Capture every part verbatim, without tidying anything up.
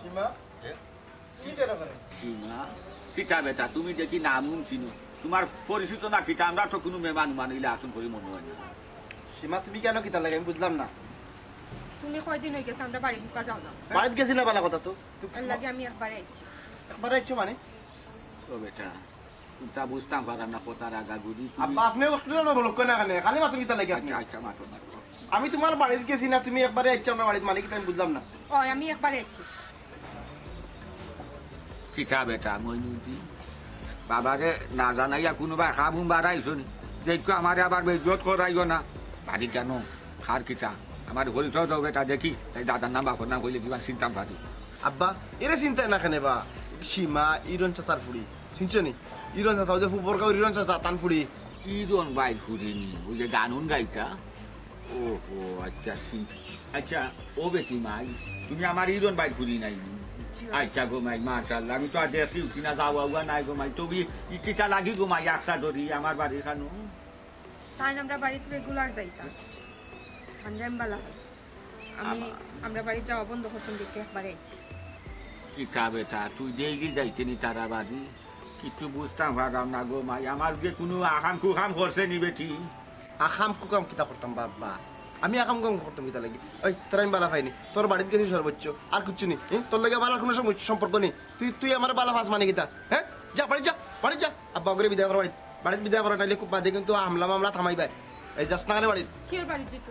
সীমা, তুমি কেন করে? সীমা, কিতা বেটা, তুমি দেখি নাম হুনছি না। তোমার পরিচিত না কিতা? আমরা তো কোনো মেহমান উমান ইলা আসন করি মনে হয় না। সীমা, তুমি কেন কিতা লাগে? আমি বুঝলাম না। তুমি কয়দিন হয়ে গেছে আমরা বাড়ি বুকা যাও না? বাড়িত গেছি না, বালা কথা তো। এর লাগে আমি একবারে আইছি। একবারে আইছো মানে? ও বেটা, তা বুঝতাম পারলাম না, কথার আগাগুড়ি তুমি আব্বা, আপনি একটু তো বলুক না কেন? খালি মাত্র কিতা লাগে আপনি? আচ্ছা, আচ্ছা, মাতো, মাতো। আমি তোমার বাড়িত গেছি না, তুমি একবারে আইছো আমার বাড়িত, মানে কিতা আমি বুঝলাম না। ও, আমি একবারে আইছি। কিতা বেটা মইনুদ্দিন, বাবারে না জানাইয়া কোনোবায় কাম উম বাড়াইছো নি? দেখো আমারে আবার বেইজ্জত করাইও না। বাড়ি কেন? খার কিতা? আমার পরিচয় দাও বেটা, দেখি। তাই দাদার নাম বাপর নাম কইলে কিমান চিনতাম পারি। আব্বা, এরে চিনতে না কেনে বা? সীমা, ইরন চাচার ফুড়ি। চিনছো নি? ইরন চাচা, ওই যে ফুবরগাঁওর ইরন চাচা, তান ফুড়ি। ইরন বাইর ফুড়ি নি, ওই যে গান উন গাইতা? ওহো, আচ্ছা, চিন-, আচ্ছা, ও বেটি মাই, তুমি আমার ইরন বাইর ফুড়ি নায় নি? জি। আচ্ছা গো মাই, মাশাআল্লাহ, আমি তো আর দেখি উঠি না, যাওয়া উয়া নাই গো মাই, তবে ই কিতা লাগি গো মাই, আখতা ধরি আমার বাড়ি খানো? তাই আমরা বাড়িত regular যাইতাম। ঠান্ডা এমবালা হয়। আমি, আমা- আমরা বাড়িত যাওয়া বন্ধ করতাম দেখে একবারে আইছি। কিতা বেটা, তুই daily যাইতে নি তারা বাড়ি? কিচ্ছু বুঝতাম পারলাম না গো মাই, আমার যে কোনো আকাম কুকাম করছে নি বেটি? আকাম কুকাম কিতা করতাম বাবা? আমি আকাম কুকাম করতাম কিতা লাগি? ওই, তোর আমি বালা পাইনি, তোর বাড়িত গেছি সর্বোচ্চ, আর কিচ্ছু নি। এ, তোর লগে আমার আর কোনো সমস্যা, সম্পর্ক নেই। তুই, তুই আমার বালা পাস মানে কিতা? হ্যাঁ, যা বাড়িত যা, বাড়িত যা। আব্বা ওগরে বিদায় কর বাড়িত, বাড়িত বিদায় কর, নাইলে খুব বাদে কিন্তু হামলা মামলা থামাইবায়। এই যাস না কেনে বাড়িত? কে বাড়িত যেত?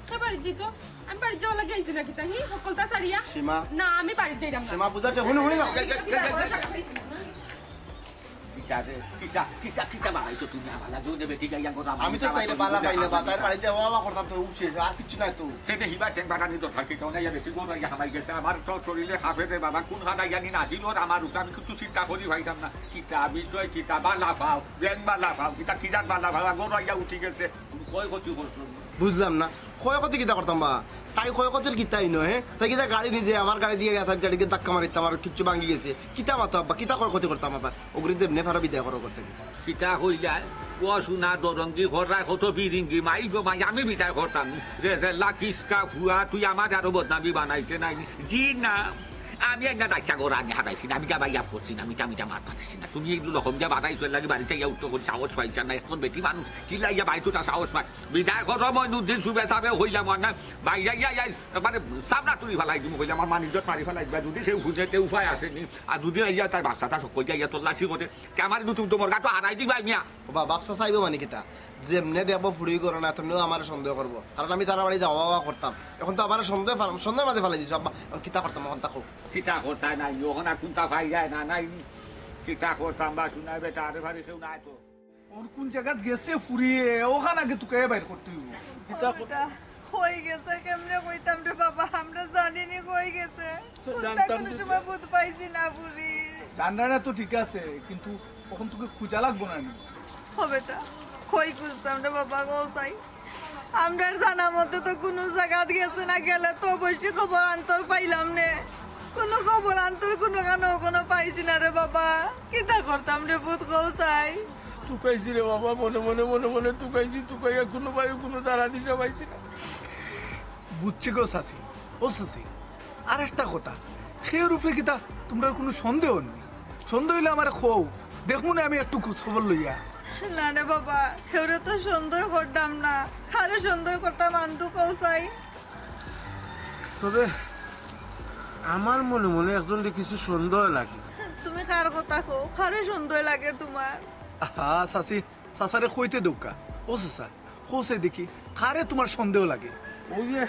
কে বাড়িত যেত? আমি বাড়িত যাওয়া লাগি আইছি না কিতা? হি, হকলতা সারিয়া? সীমা। না, আমি বাড়িত যাইরাম না। সীমা, বুঝাচ্ছে, হুনি, হুনি না। কিতা রে? কিতা, কিতা, কিতা বানাইছো তুমি আমার লাগি? ওনে বেটি গাইয়া গো রাম, আমি তো তাইরে বালা পাই না, বা তাইর বাড়িত যাওয়া আওয়া করতাম তো উঠছে, আর কিচ্ছু নাই তো। সেটা হিবা ঠেং বাটানি দরকার কিতা? ওনে ইয়া বেটি গো রাইয়া হামাই গেছে, আমার তো শরীরে খাফে রে বাবা, কোন খানা ইয়ানি না দিল ওর আমার উঠে, আমি কিচ্ছু চিন্তা করি পাইতাম না। কিতা বিষয়, কিতা বালা পাও, ব্যাং বালা পাও, কিতা কি জাত বালা পাও, গো রাইয়া উঠি গেছে, তুমি ক্ষয় ক্ষতি করছো। বুঝলাম না, ক্ষয় ক্ষতি কিতা করতাম বা? তাই ক্ষয় ক্ষতির কিতা ইনো, হে? তাই কিতা গাড়ি নিজে আমার গাড়ি দিয়া গেছে, গাড়িকে ধাক্কা মারিতাম আর কিচ্ছু ভাঙি গেছে। কিতা মাতো আব্বা, কিতা ক্ষয় ক্ষতি করতাম আবার? ওগুলি তো এমনি ফারো বিদায় করো করতে। কিতা কইলা? ও সোনা দরঙ্গি খররা কত বিরিঙ্গি, মাই গো মাই, আমি বিদায় করতাম। রে রে লাকিসকা ফুয়া, তুই আমার আরো বদনামি বানাইতে নাই নি? জি না, আমি একটা বাচ্চা গরু আনি হারাইছি না, আমি গাবা ইয়া করছি না, আমি চামিটা মার পাচ্ছি না। তুমি এই রকম যে বাড়াইছো, এর লাগি বাড়িতে ইয়া উঠতে করি সাহস পাইছ না। এখন বেটি মানুষ কিলা ইয়া বাইতো তা সাহস পায়। বিদায় করো মইনুদ্দিন, সুবে সাবে হইলাম আর না। বাইরে ইয়া, ইয়া, মানে সাবরা তুলি ফালাই দিমু কইলাম, আমার মান ইজ্জত মারি ফালাই দিবা। যদি কেউ খুঁজে, তে উপায় আছে নি। আর যদি ইয়া তাই বাচ্চাটা সকল ইয়া তল্লাশি করে, তে আমার নতুন তোমার গাতো হারাই দিবা মিয়া। ও বাবা, বাপসা চাইবো মানে কিতা? যেমনে দেখবো ফুড়ি করো না, তেমনেও আমার সন্দেহ করবো। কারণ আমি তারা বাড়ি যাওয়া আওয়া করতাম। এখন তো আমার সন্দেহ ফাল-, সন্দেহের মাঝে ফালাই দিছো আব্বা। এখন কিতা করতাম, এখন তা কও। কিতা করতাম নাই, ওখানে কোনটা পাই যায় না, নাই। কিতা করতাম বা শুনাই বেটা, আরে ভারি কেউ নাই তো। ওর কোন জায়গাত গেছে ফুরিয়ে, ওখান আগে তুকাইয়া বাইর করতে হইব। কিতা ও বেটা, কই গেছে, কেমনে কইতাম রে বাবা, আমরা জানি নি কই গেছে। কোনটা জানতাম কোনো যে সময় বুঝ পাইছি না ফুরি। জানরা না তো ঠিক আছে, কিন্তু ওখান তোকে খুঁজা লাগবো না নি? ও বেটা, কই খুঁজতাম রে বাবা, কও চাই। আমরার জানা মতে তো কুনু জাগাত গেছে না, গেলে তো অবশ্যই খবর আন্তর পাইলাম নে। কুনু খবর আন্তর কুনুখানো কুনু পাইছি না রে বাবা। কিতা করতাম রে পুত, কও চাই। তুকাইছি রে বাবা, মনে মনে, মনে মনে তুকাইছি, তুকাইয়া কুনু বায়ু কুনু দারা দিশা পাইছি না। বুঝছি গো চাচি, ও চাচি, আর একটা কথা, খেয়ের উপরে কিতা তোমরার কুনু সন্দেহ নেই? সন্দেহ হইলে আমারে কও, দেখমু নে আমি একটু খোঁজ খবর লইয়া। না রে বাবা, কেউরে তো সন্দেহ করতাম না, কারে সন্দেহ করতাম আনতু কও চাই। তবে আমার মনে মনে একজনরে কিছু সন্দেহ লাগে। তুমি কার কথা কও? কারে সন্দেহ লাগে তোমার? আহা, চাচি, চাচারে কইতে দেউক্কা। ও চাচা, কও চাই দেখি, কারে তোমার সন্দেহ লাগে? ওই যে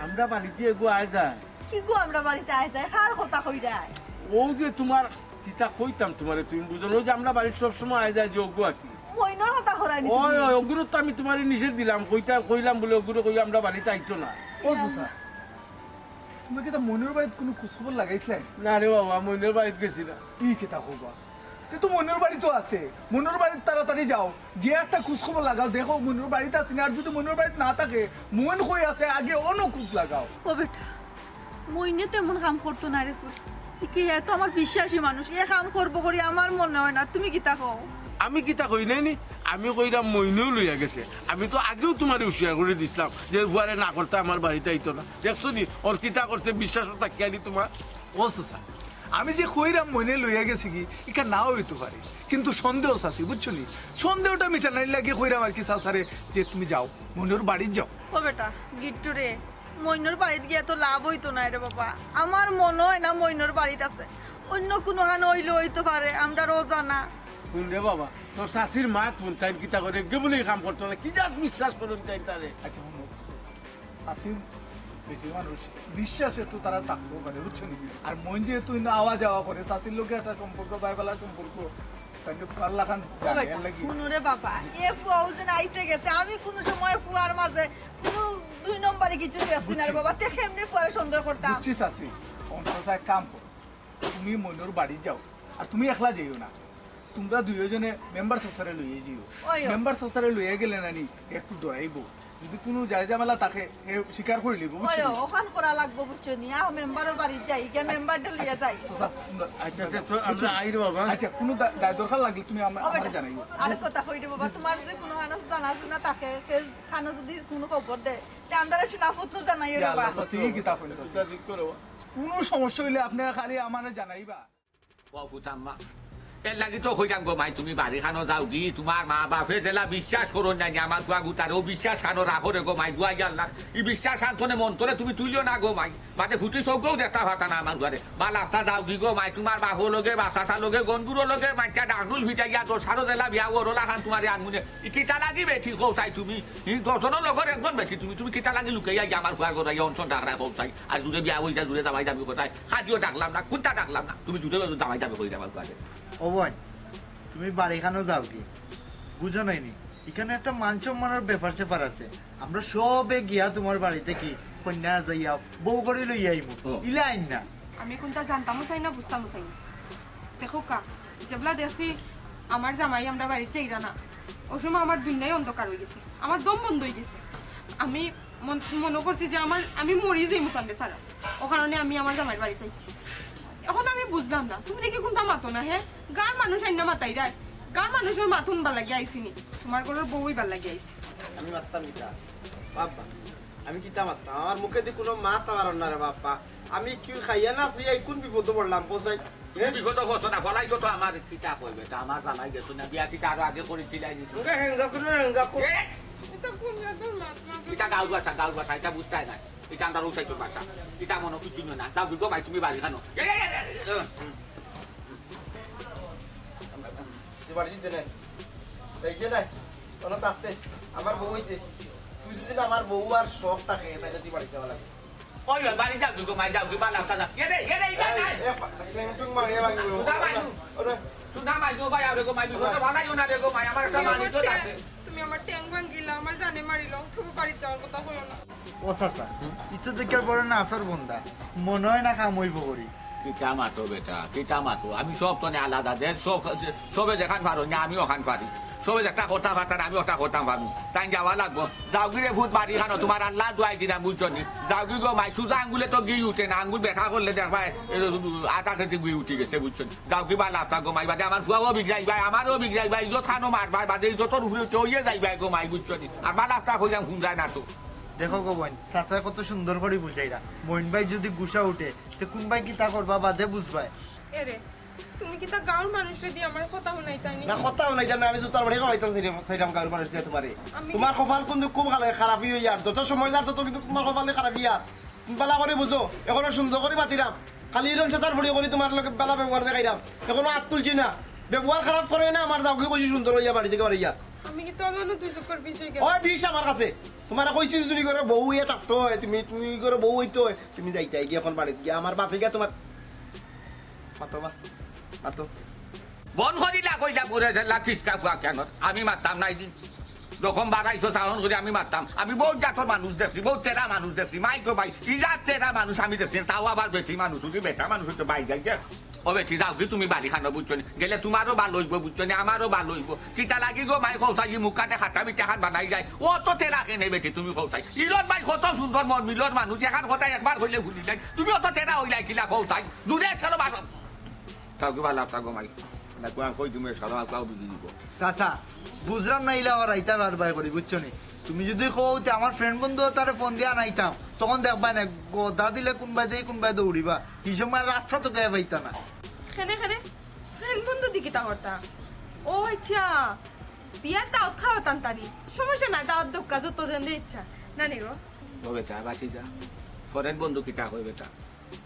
আমরা বাড়িত যে এগু আয় যায়। কি গো আমরা বাড়িত আয় যায়? কার কথা কইরায়? ও যে তোমার কিতা কইতাম তোমারে, তুমি বুঝো না, ওই যে আমরা বাড়িত সব সময় আয় যায় যে ওগু আর কি। মইনর কথা করায় নি ওই, তুমি? ওই, ওগুরে তো আমি তোমারে নিষেধ দিলাম, কইতা, কইলাম বলে ওগুরে কই আমরা বাড়িত আইতো না। ও চাচা, তুমি কিতা মইনর বাড়িত কুনু খোঁজ খবর লাগাইছলায়? না রে বাবা, মইনর বাড়িত গেছি না। ই কিতা কও বা? তে তো মইনর বাড়ি তো আছে, মইনর বাড়িত তাড়াতাড়ি যাও, গিয়া একটা খোঁজ খবর লাগাও, দেখো মইনর বাড়িত আছে নি, আর যদি মইনর বাড়িত না থাকে, মইন কই আছে, আগে অনো খোঁজ লাগাও। ও বেটা, মইনে তেমন কাম করতো না রে পুত। ইকে এ তো আমার বিশ্বাসী মানুষ, এ কাম করবো করি আমার মনে হয় না। তুমি কিতা কও? আমি কিতা কই নাই নি? আমি কইরাম মইনও লইয়া গেছে। আমি তো আগেউ তুমারে হুঁশিয়ার করি দিছলাম যে ফুয়ারে না করতায় আমার বাড়িত আইতো না। দেখছো নি, অর কিতা করছে, বিশ্বাসও থাকিয়া নি তুমার। ও চাচা, আমি যে কইরাম মইনে লইয়া গেছেগি, ইখান নাও অইতো পারে, কিন্তু সন্দেহ চাচি, বুঝছো নি? সন্দেহটা মিটানির লাগি কইরাম আর কি চাচারে, যে তুমি যাও, মইনর বাড়িত যাও। ও বেটা, গিট্টু রে, মইনর বাড়িত গিয়া তো লাভ অইতো নায় রে বাবা। আমার মনো অয় না মইনর বাড়িত আছে, অইন্য কুনুখানো অইলে অইতো পারে, আমরার অজানা। হুন রে বাবা, তোর চাচির মাত হুন, তাইন কিতা করে, এগু বুলে ই কাম করতো না, কি জাত বিশ্বাস করইন তাইন তারে? আচ্ছা, হুনো, চাচির বেটি মানুষ, বিশ্বাসে তো তারা থাকতেও পারে, বুঝছো নি? আর মইন যেহেতু ইনো আওয়া যাওয়া করে, চাচির লগে একটা সম্পর্ক, বায়বালা সম্পর্ক, তাইলে ফুয়ার লাখান ও জানে, বেটা, এর লাগি। হুনো রে বাবা, এ ফুয়াও যেন আইছে গেছে, আমি কুনু সময় ফুয়ার মাঝে কুনু দুই নম্বরি কিছু দেখছি না রে বাবা, তে কেমনে ফুয়ারে সন্দেহ করতাম? বুঝছি চাচি, অন্তত এক কাম করো, তুমি মইনর বাড়িত যাও, আর তুমি একলা যাইও না, তুমরা দুইওজনে মেম্বার চাচারে লইয়া যাইও। ওই, ওই। মেম্বার চাচারে লইয়া গেলে না নি, একটু ডরাইবো, যদি কুনু ঝামেলা থাকে, হে স্বীকার করি লিবো, বুঝছো নি? ওখান করা লাগবো, বুঝছো নি? আহ, মেম্বারর বাড়িত যাই, গিয়া মেম্বাররে লইয়া যাই। চাচা, তুমরা আচ্ছা, আচ্ছা, চল, আমরা আই রে বাবা। আচ্ছা, কুনু দা-, দায় দরকার লাগলে তুমি আমা-, ও বেটা, আমারে জানাইও। আরেক কথা কই রে বাবা, তুমার যে কুনুখানো জানাশুনা থাকে, কেউ খানো যদি কুনু খবর দেয়, তে আমরারে শোনা পুত্র জানাইও রে বাবা। আল্লাহ, চাচি, ই কিতা কইন, চাচি? কুনু সমস্যা অইলে আপনারা খালি আমারে জানাইবা। ও ফুতাম্মা, এর লাগি তো কইরাম গো মাই, তুমি বাড়িখানো যাওগি, তুমার মা বাপে যেলা বিশ্বাস করইন না নি, আমার ফুয়া গুতারে অউ বিশ্বাস খানো রাখো রে গো মাই, দুয়াই আল্লাহ, ই বিশ্বাস আন্তনে মন্তরে তুমি তুলিও না গো মাই। বাদে ফুটি চউখেও দেখতা পারতা না আমার ফুয়ারে। বালা আস্তা যাওগি গো মাই, তুমার বাপর লগে, বাপ চাচার লগে, গনগুরর লগে, মাইনষে ডাকডুল ফিটাইয়া দশ বারো যেলা বিয়া অর অলাখান তুমারে আনমুনে। ই কিতা লাগি বেটি কও চাই তুমি? ই দশজনর লগর একজন বেটি তুমি, তুমি কিতা লাগি লুকাইয়া গিয়া আমার ফুয়ার ঘরো আইয়া অনশন ডাকরায় কও চাই? আর জুরে বিয়া অইযায়, জুরে জামাই দাবি করতায়, কাজিও ডাকলাম না, কুন্তা ডাকলাম না, তুমি জুরে জামাই দাবি করি আমার ফুয়ারে। ও বইন, তুমি বাড়িখানো যাওগি, বুঝো নাই নি? ইখানো একটা মান সম্মানর ব্যাপার স্যাপার আছে। আমরা সবে গিয়া তুমার বাড়িত থাকি কইন্যা যাইয়া বউ করি লইয়া আইমু। ও। ইলা আইন না। আমি কুন্তা জানতামও চাই না, বুঝতামও চাই না। দেখউক্কা, যেবলা দেখছি আমার জামাই আমরার বাড়িত যাইরা না, অউ সময় আমার দুনিয়াই অন্ধকার অইগেছে, আমার দম বন্ধ অইগেছে। আমি মন-, মনো করছি যে আমার, আমি মরি যাইমু তানরে ছাড়া, অউ কারণে আমি আমার জামাইর বাড়িত আইছি। অখন আমি বুঝলাম না, তুমি দেখি কুন্তা মাতো না, হে? গাঁওর মানুষ আইন্না মাতাইরায়, গাঁওর মানুষর মাত হুনবার লাগি আইছি নি, তুমার ঘরর বউ অইবার লাগি আইছি। আমি মাততাম কিতা? বাবা, আমি কিতা মাততাম? আমার মুখেদি কুনু মাত বার অর না রে বাবা। আমি কিতা খাইয়া না শুইয়া কুন বিপদো পড়লাম, কও চাই? হে? বিপদো পড়ছো না, ফলাইছো তো আমারে। কিতা কইবে, তা আমার জামাই গেছো না, বিয়া কিতা আরো আগে করিছিলায় নি? ওকে হেঙ্গা করে হেঙ্গা করে। এ? ইটা কুন জাতর মাত না? ইটা গাঁওর ভাষা, গাঁওর ভাষা, ইটা বুঝতায় না। ইটা আমরার অউ সাইডর ভাষা। ইটা মনো কিচ্ছু না। যাওগি গো মাই, তুমি বাড়িখানো। এ, এ, এ, এ। এ বাড়ি দিতে নাই। এই যে নাই, কোনো তাতে আমার বউ অইতে। তুই যদি না আমার বউ আর শখ থাকে, তাইলে তুই বাড়ি যাওয়া লাগবে। ওই, ওই, বাড়ি যাওগি গো মাই, যাওগি, বালা কথা যাও। এ রে, এ রে, এই বাড়ি এই, নাই। এ, পা-, ঠ্যাং টুং মারিয়া ভাঙিব। সুধা মাই, ওরে। সুধা মাই, গো ভাই, আরে গো মাই, বিপদে ভালাই না রে গো মাই, আমার একটা তুমি আমার মানুষ ঠ্যাং, আছে। তুমি আমার ঠ্যাং ভাঙিলা, আমার জানে মারিল, তুমি বাড়ি যাওয়ার কথা কইও না। ও চাচা, ইচ্ছা দেখার পরে না আসর বন্ধা, মনে হয় না কাম অইব করি। কিতা মাতো বেটা, কিতা মাতো? আমি সব তনে আলাদা দেশ, সব, সবে যেখান পারইন না, আমি ওখান পারি। সবে একটা কথা পারতা না, আমি ওটা কথা পারমু। তাইন যাওয়া লাগবো। যাওগি রে ফুত বাড়িখানো, তুমার আল্লার দুয়াই দিলাম, বুঝছো নি? যাওগি গো মাই, সুজা আঙ্গুলে তো ঘি উঠে না, আঙ্গুল বেকা করলে দেখবায়, এ, আধা কেজি ঘি উঠি গেছে, বুঝছো নি? যাওগি বালা আস্তা গো মাই, বাদে আমার ফুয়াও বিগড়াইবায়, আমারও বিগড়াইবায়, ইজ্জত খানো মারবায়, বাদে ইজ্জতর উপরে উঠে অইয়া যাইবায় গো মাই, বুঝছো নি? আর বালা আস্তা কইলাম, হুনরায় না তো। দেখো গো বইন, চাচায় কত সুন্দর করি বুঝাইরা। মইন ভাই যদি গুসা উঠে, তে কুন ভাই কিতা করবা বাদে বুঝবায়। এরে, তুমি কিতা গাঁওর মানুষরে দি আমার কথা হুনাইতায় নি? না, কথা হুনাইতাম না, আমি জুতার বাড়ি খাওয়াইতাম চাইরাম, চাইরাম গাঁওর মানুষ দিয়া তুমারে। আমি তুমার কপাল কুনদিন খুব খারাপ, খারাপই অইয়ার। যত সময় যার তত কিন্তু তুমার কপালে খারাপই আর। তুমি বালা করি বুঝো, এখনো সুন্দর করি মাতিরাম। খালি ইরন সেতার ফুড়ি করি তুমার লগে বালা ব্যবহার দেখাইরাম। এখনো আত তুলছি না। ব্যবহার খারাপ করো না, আমার যাওগি কইছি সুন্দর অইয়া বাড়ি থাকি বারইয়া। আমি কিতা অলানো দুই চক্কর বিষ অইগেলাম? ওই বিষ আমার কাছে। তুমারে কইছি তুমি ঘরো বউ অইয়া থাকতো অয়, তুমি, তুমি ঘরো বউ অইতো অয়। তুমি যাইতায় গিয়া অখন বাড়িত গিয়া আমার বাপে গিয়া তুমার মাতো বা, মাতো। বন করিলা কইলা করে দিলা কিসকা ফুয়া কেন? আমি মাততাম নায় দি। রকম বাড়াইছো সাহন করি আমি মাততাম। আমি বউত জাতর মানুষ দেখছি, বউত তেরা মানুষ দেখছি। মাই গো মাই, ই জাত তেরা মানুষ আমি দেখছি। তাও আবার বেটি মানুষ, যদি বেটা মানুষ অইতো বাই যাই দেখ। ও বেটি, যাওগি তুমি বাড়িখানো, বুঝছো নি? গেলে তুমারও ভালা অইবো, বুঝছো নি? আমারও ভালা অইবো। কিতা লাগি গো মাই কও চাই, ই মুখখানে খাটা মিঠা খান বানাই যায়। ও তো তেরা কেনে বেটি, তুমি কও চাই। ইরন ভাই কত সুন্দর মন মিলর মানুষ, এখান কথা একবার কইলে হুনিলাই। তুমি অত তেরা অইলায় কিলা কও চাই? দূরে চলো বাবা। যাওগি বালা আস্তা গো মাই। না, কই আমি কই তুমি সারা কাউ বিক্রি দিব। চাচা, বুঝলাম না, ইলা ওর আইতা বার বার করি, বুঝছো নি? তুমি যুদি কও তে আমার ফ্রেন্ড বন্ধু তারে ফোন দিয়া আনাইতাম, তখন দেখবায় না, গদা দিলে কুনবায় দেই কুনবায় দৌড়িবা, হি সময় রাস্তা তো গায়ে পাইতা না। কেনে কেনে ফ্রেন্ড বন্ধু দি কিতা করতা? ও আচ্ছা, বিয়ার দাওয়াত খাওয়াইতাম তানি। সমস্যা নাই, দাওয়াত দেউক্কা যত জনরে ইচ্ছা। নানি গো। ও বেটা, বাঁচি যা। ফরেন বন্ধু কিতা কই বেটা?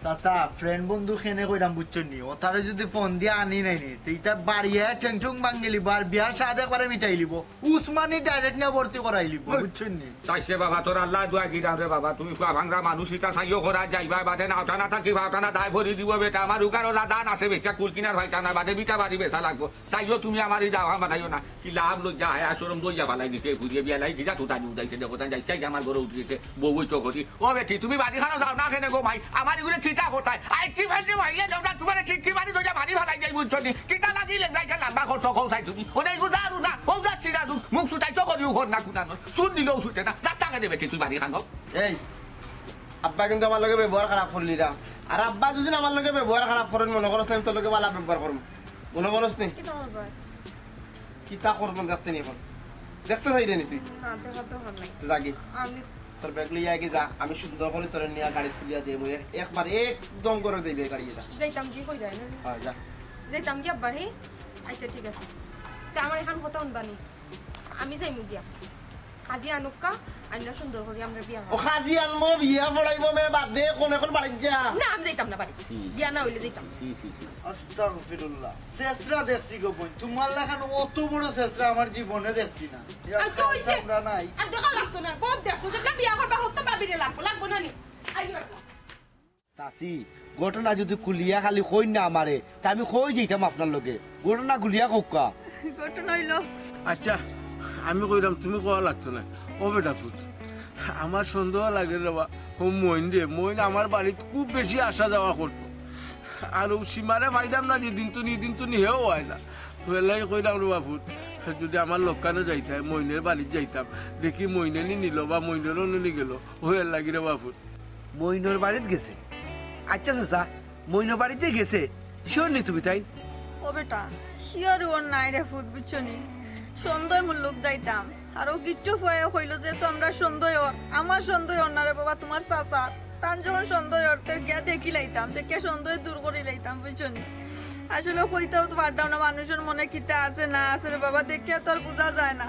চাচা, ফ্রেন্ড বন্ধু কেনে কইরাম বুঝছো নি? ও তারে যুদি ফোন দিয়া আনি নাই নি, তে ইতা বাড়িয়ে ঠেংচুং ভাঙ্গিলিবো, আর বিয়ার সাদ একবারে মিটাইলিবো। উসমানী ডাইরেক্ট নিয়া ভর্তি করাইলিবো, বুঝছো নি? চাইছে বাবা, তোর আল্লাহ দোয়া গিরাম রে বাবা, তুমি ফুয়া ভাঙ্গা মানুষ, ইতা চাইও করা যাইবা, বাদে না ওটা না থাকি, ওটা না দায় ভরি দিব বেটা, আমার উগারও দান আছে, বেশি কুল কিনার ভাই না, বাদে বিটা বাড়ি বেচা লাগবো। চাইও তুমি আমার এই দাওয়া বানাইও না। কি লাভ লজ্জা হায়া শরম দইয়া ফালাই দিছে, বুঝিয়ে বিয়া লাই, ভিজা তুতা নিউ যাইছে, দেখো তাই যাইছে, আমার ঘরে উঠিয়েছে, বউ ওই চোখরি। ও বেটি, তুমি বাড়ি খানো যাও না কেনে গো মাই? আমার এগুলো কিতা কোথায়? আই কি ফেলতে ভাইয়া যাও না, তোমার ঠিক কি বাড়ি দইয়া বাড়ি ফালাই যাই, বুঝছো নি? কিতা লাগি লেগাই কে লাম্বা করছো, কও চাই তুমি? ওরে এগু যারু না, ও যাচ্ছি না, মুখ সুটাই চোখরি উখর না কুনানো। শুন দিলেও শুনতে না, যা টাকা দেবে তুই বাড়ি খানো। এই, আব্বা কিন্তু আমার লগে ব্যবহার খারাপ করলি রা। আর আব্বা যদি আমার লগে ব্যবহার খারাপ করেন, মনে করস না আমি তোর লগে ভালা ব্যবহার করবো। মনে করস নি? কিতা করবা? কিতা করবো দেখতে নি এখন? দেখতে চাই রে নি তুই? না, দেখার দরকার নাই। তো যা গি। আমি তোর ব্যাগ লইয়া আগে যা, আমি সুন্দর করে তোরে নিয়া গাড়ি তুলিয়া দিয়ে মুই এক-, একবার একদম করে দিবে গাড়ি যা। যাইতাম কি কই যায় না? হ্যাঁ, যা। যাইতাম কি আব্বা রে? আচ্ছা, ঠিক আছে। তে আমার এখন কথা শুনবা নি? আমি যাইমু গিয়া। কাজী আনুক্কা, আইনা সুন্দর করি আমরা বিয়া ও খাবো। কাজী আনবো, বিয়া পড়াইবো, মে বাদ দে, কোন এখন বাড়িত যা। না, আমি যাইতাম না বাড়ি। ছি, ছি, বিয়া না হইলে যাইতাম। ছি, ছি, ছি। আস্তাগফিরুল্লাহ। শেষরা দেখছি গো বোন, তোমার লাখান অত বড় শেষরা আমার জীবনে দেখছি না। আর তো হইছে? আমরা নাই। আর দেখা লাগতো না, বহুত দেখছো, যেটা বিয়া করবা হতো বাবিরে লাগবো, লাগবো না নি? আইও এখন। চাচি, ঘটনা যদি খুলিয়া খালি কইন না আমারে, তা আমি কই যাইতাম আপনার লগে। ঘটনা খুলিয়া কউক্কা। ঘটনা হইল। আচ্ছা, আমি কইরাম, তুমি কওয়া লাগতো না। ও বেটা পুত, আমার সন্দেহ লাগে রে বা, ও মইন রে, মইন আমার বাড়িত খুব বেশি আসা যাওয়া করতো। আর ও সীমারে পাইলাম না, যেদিন তো নি, দিন তো নি হেও হয় না। তো এলাই কইরাম রে বা পুত, যদি আমার লক্কানো যাইতাম, মইনের বাড়িত যাইতাম, দেখি মইনে নি নিল বা মইনের অন্য নি গেল, ও এর লাগি রে বা পুত। মইনর বাড়িত গেছে? আচ্ছা চাচা, মইনর বাড়িত যে গেছে, sure নি তুমি তাইন? ও বেটা, sure ওর নাই রে ফুত, বুঝছো নি? সন্দেহ মুল্লুক যাইতাম, আর ও কিচ্ছু ফুয়ায় কইলো যে তো আমরা সন্দেহ ওর, আমার সন্দেহ ওর না রে বাবা, তোমার চাচার। তান যখন সন্দেহ ওর, তে গিয়া দেখি লাইতাম, তে কে সন্দেহ দূর করি লাইতাম, বুঝছো নি? আসলে কইতেও তো পারতাম না, মানুষের মনে কিতা আছে না আছে রে বাবা, দেখিয়া তো আর বুঝা যায় না।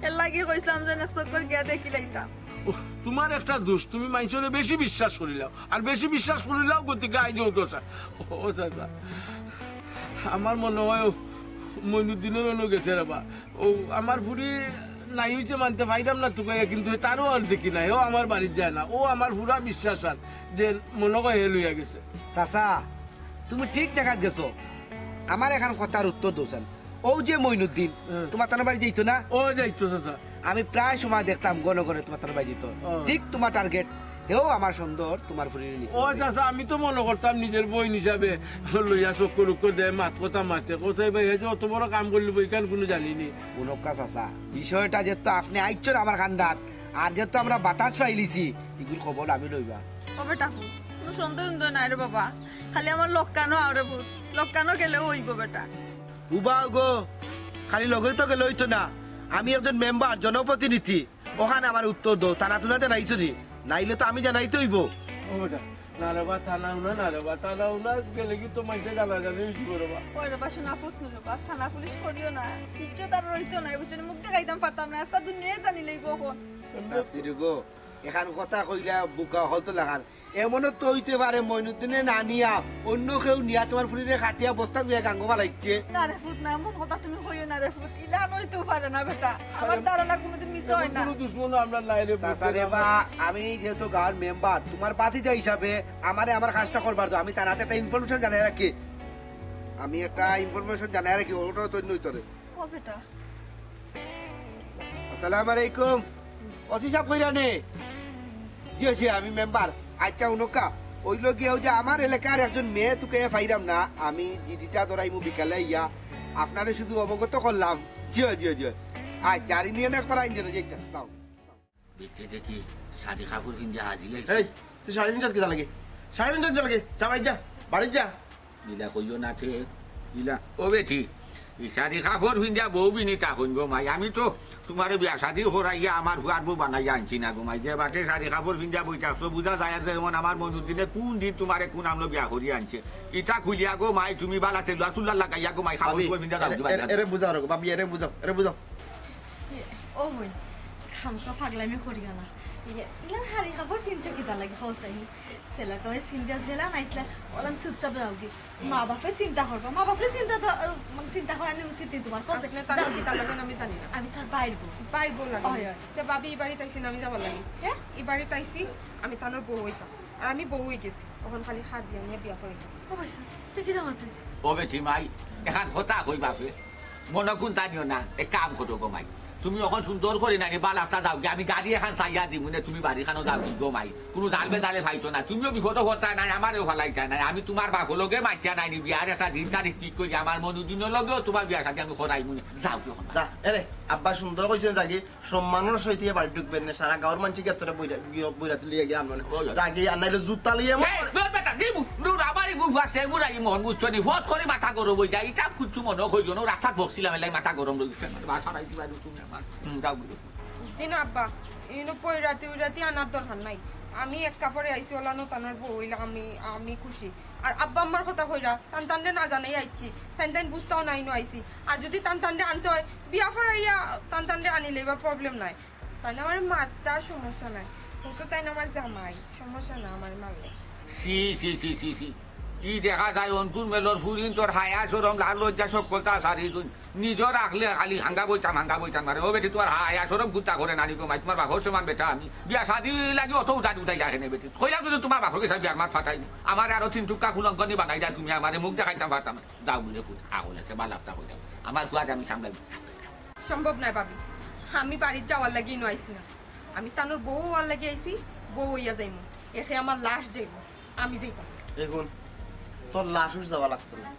এর লাগি কইছিলাম যে এক চক্কর গিয়া দেখি লাইতাম। ওহ, তোমার একটা দোষ, তুমি মাইনষরে বেশি বিশ্বাস করিলাও, আর বেশি বিশ্বাস করিলাও গতিকে আইজ ও দশা। ও চাচা, আমার মনে হয় ও মইনুদ্দিনের অন্য গেছে রে বা। ও আমার ফুরি নাই হইছে মানতে পাইলাম না তুকাইয়া, কিন্তু তারও আর দেখি নাই, ও আমার বাড়িত যায় না, ও আমার ফুরা বিশ্বাস আর যে মনে হয় হে লইয়া গেছে। চাচা, তুমি ঠিক জাগাত গেছো। আমার এখন কথার উত্তর দৌসান। ও যে মইনুদ্দিন, হুম। তোমার তানোর বাড়ি যাইতো না? ও যাইতো, চাচা। আমি প্রায় সময় দেখতাম ঘন ঘন তোমার তানোর বাড়ি যাইতো। ও। ঠিক তোমার টার্গেট। হেও আমার সুন্দর, তোমার ফুরির নিচে। ও চাচা, আমি তো মনে করতাম নিজের বইন হিসাবে লইয়া চক্কর উক্কর দেয়, মাত কথা মাতে, কোথায় ভাই হয়েছে অত বড় কাম করলি বই, কেন কোনো জানিনি। মুনক্কা চাচা, বিষয়টা যেহেতু আপনি আইচ্ছর আমার খান্দাত, আর যেহেতু আমরা বাতাস পাইলিছি, এগুর খবর আমি লইবা। ও বেটা ফুত, কোনো সন্দেহ উন্দেহ নাই রে বাবা, খালি আমার লক্কানো আও রে ফুত, লক্কানো গেলেও হইব বেটা। উবা গো, খালি লগেই তো গেলে হইতো না, আমি একজন মেম্বার, জনপ্রতিনিধি, ওখানে আমার উত্তর দাও, থানা তুনা জানাইছো নি? নাইলে তো আমি জানাইতে হইব। ও বেটা, না রে বা, থানা উনা না রে বা, থানা উনা গেলে কি তো মাইনষে জানাজানি হইব রে বা। ওই রে বা, শোনা ফুত নু রে বা, থানা পুলিশ করিও না, ইজ্জত আর রইতো না, বুঝছো নি? মুখ দেখাইতাম পারতাম না, আস্তা দুনিয়ায় জানি লইব এখন। চাচি রে গো, এখান কথা কইলা বুকা হলতো লাগান। এমনও তো হইতে পারে মইনুদ্দিনে না নিয়া অন্য কেউ নিয়া তোমার ফুরিরে কাটিয়া বস্তা দিয়া গাঙ্গো ফালাইছে। না রে ফুত, না, এমন কথা তুমি কইও না রে ফুত, ইলা নইতেও পারে না বেটা। আমার ধারণা কোনোদিন মিছা হয় না। কোনো দুশমনও আমরা নাই রে ফুত। চাচা রে বা, আমি যেহেতু গাঁওর মেম্বার, তোমার ভাতিজা হিসাবে আমারে আমার কাজটা করবার দাও। আমি থানাত একটা ইনফরমেশন জানাই রাখি, আমি একটা ইনফরমেশন জানাই রাখি, ওটা তো নইতো রে। ও বেটা। আসসালামু আলাইকুম। ওসি সাব কইরা নি? জি, জি, আমি মেম্বার। আচ্ছা, উনকা, ওই লোকে ওই যে আমার এলাকার একজন মেয়ে তুকাইয়া পাইরাম না, আমি জিডিটা ধরাইমু বিকালে আইয়া, আপনারে শুধু অবগত করলাম। জি, জি, জি। আচ্ছা, আর ইউনিয়নে একবার আইন যেন, জি, আচ্ছা, আসসালাম। বেটি দেখি শাড়ি কাপড় পিন্দিয়া হাজির অইছে। এই, তুই শাড়ি পিন্দাত কিতা লাগে? শাড়ি পিন্দাত কিতা লাগে? যা, বাড়িত যা, বাড়িত যা। ইলা কইও না তে, ইলা। ও বেটি, ই শাড়ি কাপড় ফিন্দিয়া বউ বিনি থাকইন গো মাই। আমি তো তুমারে বিয়া শাদি করাইয়া আমার ফুয়ার বউ বানাইয়া আনছি না গো মাই। যে বাটে শাড়ি কাপড় ফিন্দিয়া বই থাকছো, বুঝা যায় আর যেমন আমার মইনুদ্দিনে কুন দিন তুমারে কুন আমলো বিয়া করিয়া আনছে। ইটা খুলিয়া গো মাই, তুমি বালা সেলুয়া সুল্লা লাগাইয়া গো মাই, কাপড় ভাবি, চোপড় ফিন্দিয়া যাও এরে, গো মাই। এরে, এরে বুঝাও রে গো, ভাবি, এরে বুঝাও, এরে বুঝাও। ও বইন, খামকা পাগলামি করিও না। ইয়ে, ইলা শাড়ি কাপড় ফিনছো কিতা লাগি, কও চাই? সেলা কামিজ ফিন্দিয়া যেলা নাইছলা, ওলান চুপচাপ যাওগি। মা বাপে চিন্তা করবা, মা বাপরে চিন্তা তো, আহ, মানে চিন্তা করানি উচিত নি তুমার, কও চাই? আসলে তার যাও। কিতা লাগেন আমি জানি না। আমি তার বাইর বউ। বাইর বউ লাগে। অয়, অয়। তে ভাবি, ই বাড়িত আইছি না আমি যাবার লাগি? হে? ই বাড়িত আইছি, আমি তানর বউ অইতাম। আর আমি বউ অই গেছি। অখন খালি খাজিয়া নিয়া বিয়া করি। ও ভাইসাব, তুই কিতা মাতে? ও বেটি মাই, এখান কথা কই বাপে। মনো কুন্তা নিও না, এক কাম করো গো মাই। তুমি অখন সুন্দর করি নানি বালা একটা যাওগি, আমি গাড়ি এখান চাইয়া দিমু নে, তুমি বাড়িখানো যাওগি গো মাই। কুনু জাল বেজালে ফাইতো না, তুমিও বিপদো পড়তায় নায়, আমারেও ফালাইতায় নায়। আমি তুমার বাপর লগে মাতিয়া নায় নি, বিয়ার একটা দিন তারিখ ঠিক করি আমার মইনুদ্দিনর লগেও তুমার বিয়া শাদি আমি করাইমু নে। যাওগি অখন। যা, এরে, আব্বা সুন্দর কইছইন যাগি, সম্মানর সহিত ইয়া বাড়ি ঢুকবে নে, সারা গাঁওর মানষে গিয়া তোরে বইরা, গিয়া বইরা তুলিয়া গিয়া আনবো নে। ওই, ওই। যাগি, আর নাইলে জুতা লইয়া এই, মর- দূর বেটা, কি মু-, দূর, আমার এই বুফা সে মুরাই মন বুঝছো নি, ফট করি মাথা গরম অই যায়, ইটা কুচ্ছু মনো কইও না, রাস্তাত বকছিলাম, এলাই মাথা গরম রইছে। বাসা নাই, কিবা তুমি আমার, হুম, যাও গিয়া। জি না আব্বা, ইনো পয়রাতি উইরাতি আনার দরকার নাই। আমি এক কাপড়ে আইছি, ওলানো তানর বউ অইলাম, আমি, আমি খুশি। আর আব্বা আম্মার কথা কইরা, তান তানরে না জানাই আইছি, তাইন তাইন বুঝতাও নাই নু আইছি। আর যদি তান তানরে আনতে অয়, বিয়া ফরাইয়া তান তানরে আনিলে এবার problem নাই। তাইন আমার মারতা সমস্যা নাই, ও তো তাইন আমার জামাই, সমস্যা না আমার মারলে। ছি, ছি, ছি, ছি, ছি। ই দেখা যায় অন্তুর মেলর ফুরিন্তর হায়া শরম লাজ লজ্জা সকলতা সারি তুই। নিজর আখলে খালি হাঙ্গা বইতাম, হাঙ্গা বইতাম মারে। ও বেটি, তুমার হায়া শরম কুন্তা করে নানি গো মাই, তুমার বাপর সমান বেটা আমি। বিয়া শাদি লাগি অত উজাড় উজাইলা কেনে বেটি? কইলাম যদি তুমার বাপর গেছে বিয়ার মাত ফাটাই, আমারে আরো তিন টুকরা কুলঙ্কনি বানাই দেয় তুমি, আমারে মুখ দেখাইতাম পারতাম না। যাও বুলে ফুট, আগুন আছে, বালা একটা কইলাম। আমার ফুয়ারে আমি সামলাই। সম্ভব নায় ভাবি, আমি বাড়িত যাওয়ার লাগি ইনো আইছি না। আমি তানর বউ অওয়ার লাগি আইছি, বউ অইয়া যাইমু। একে আমার লাশ যাইমু, আমি যাইতাম। এখন তোর লাশ উঠ যাওয়া লাগতো না।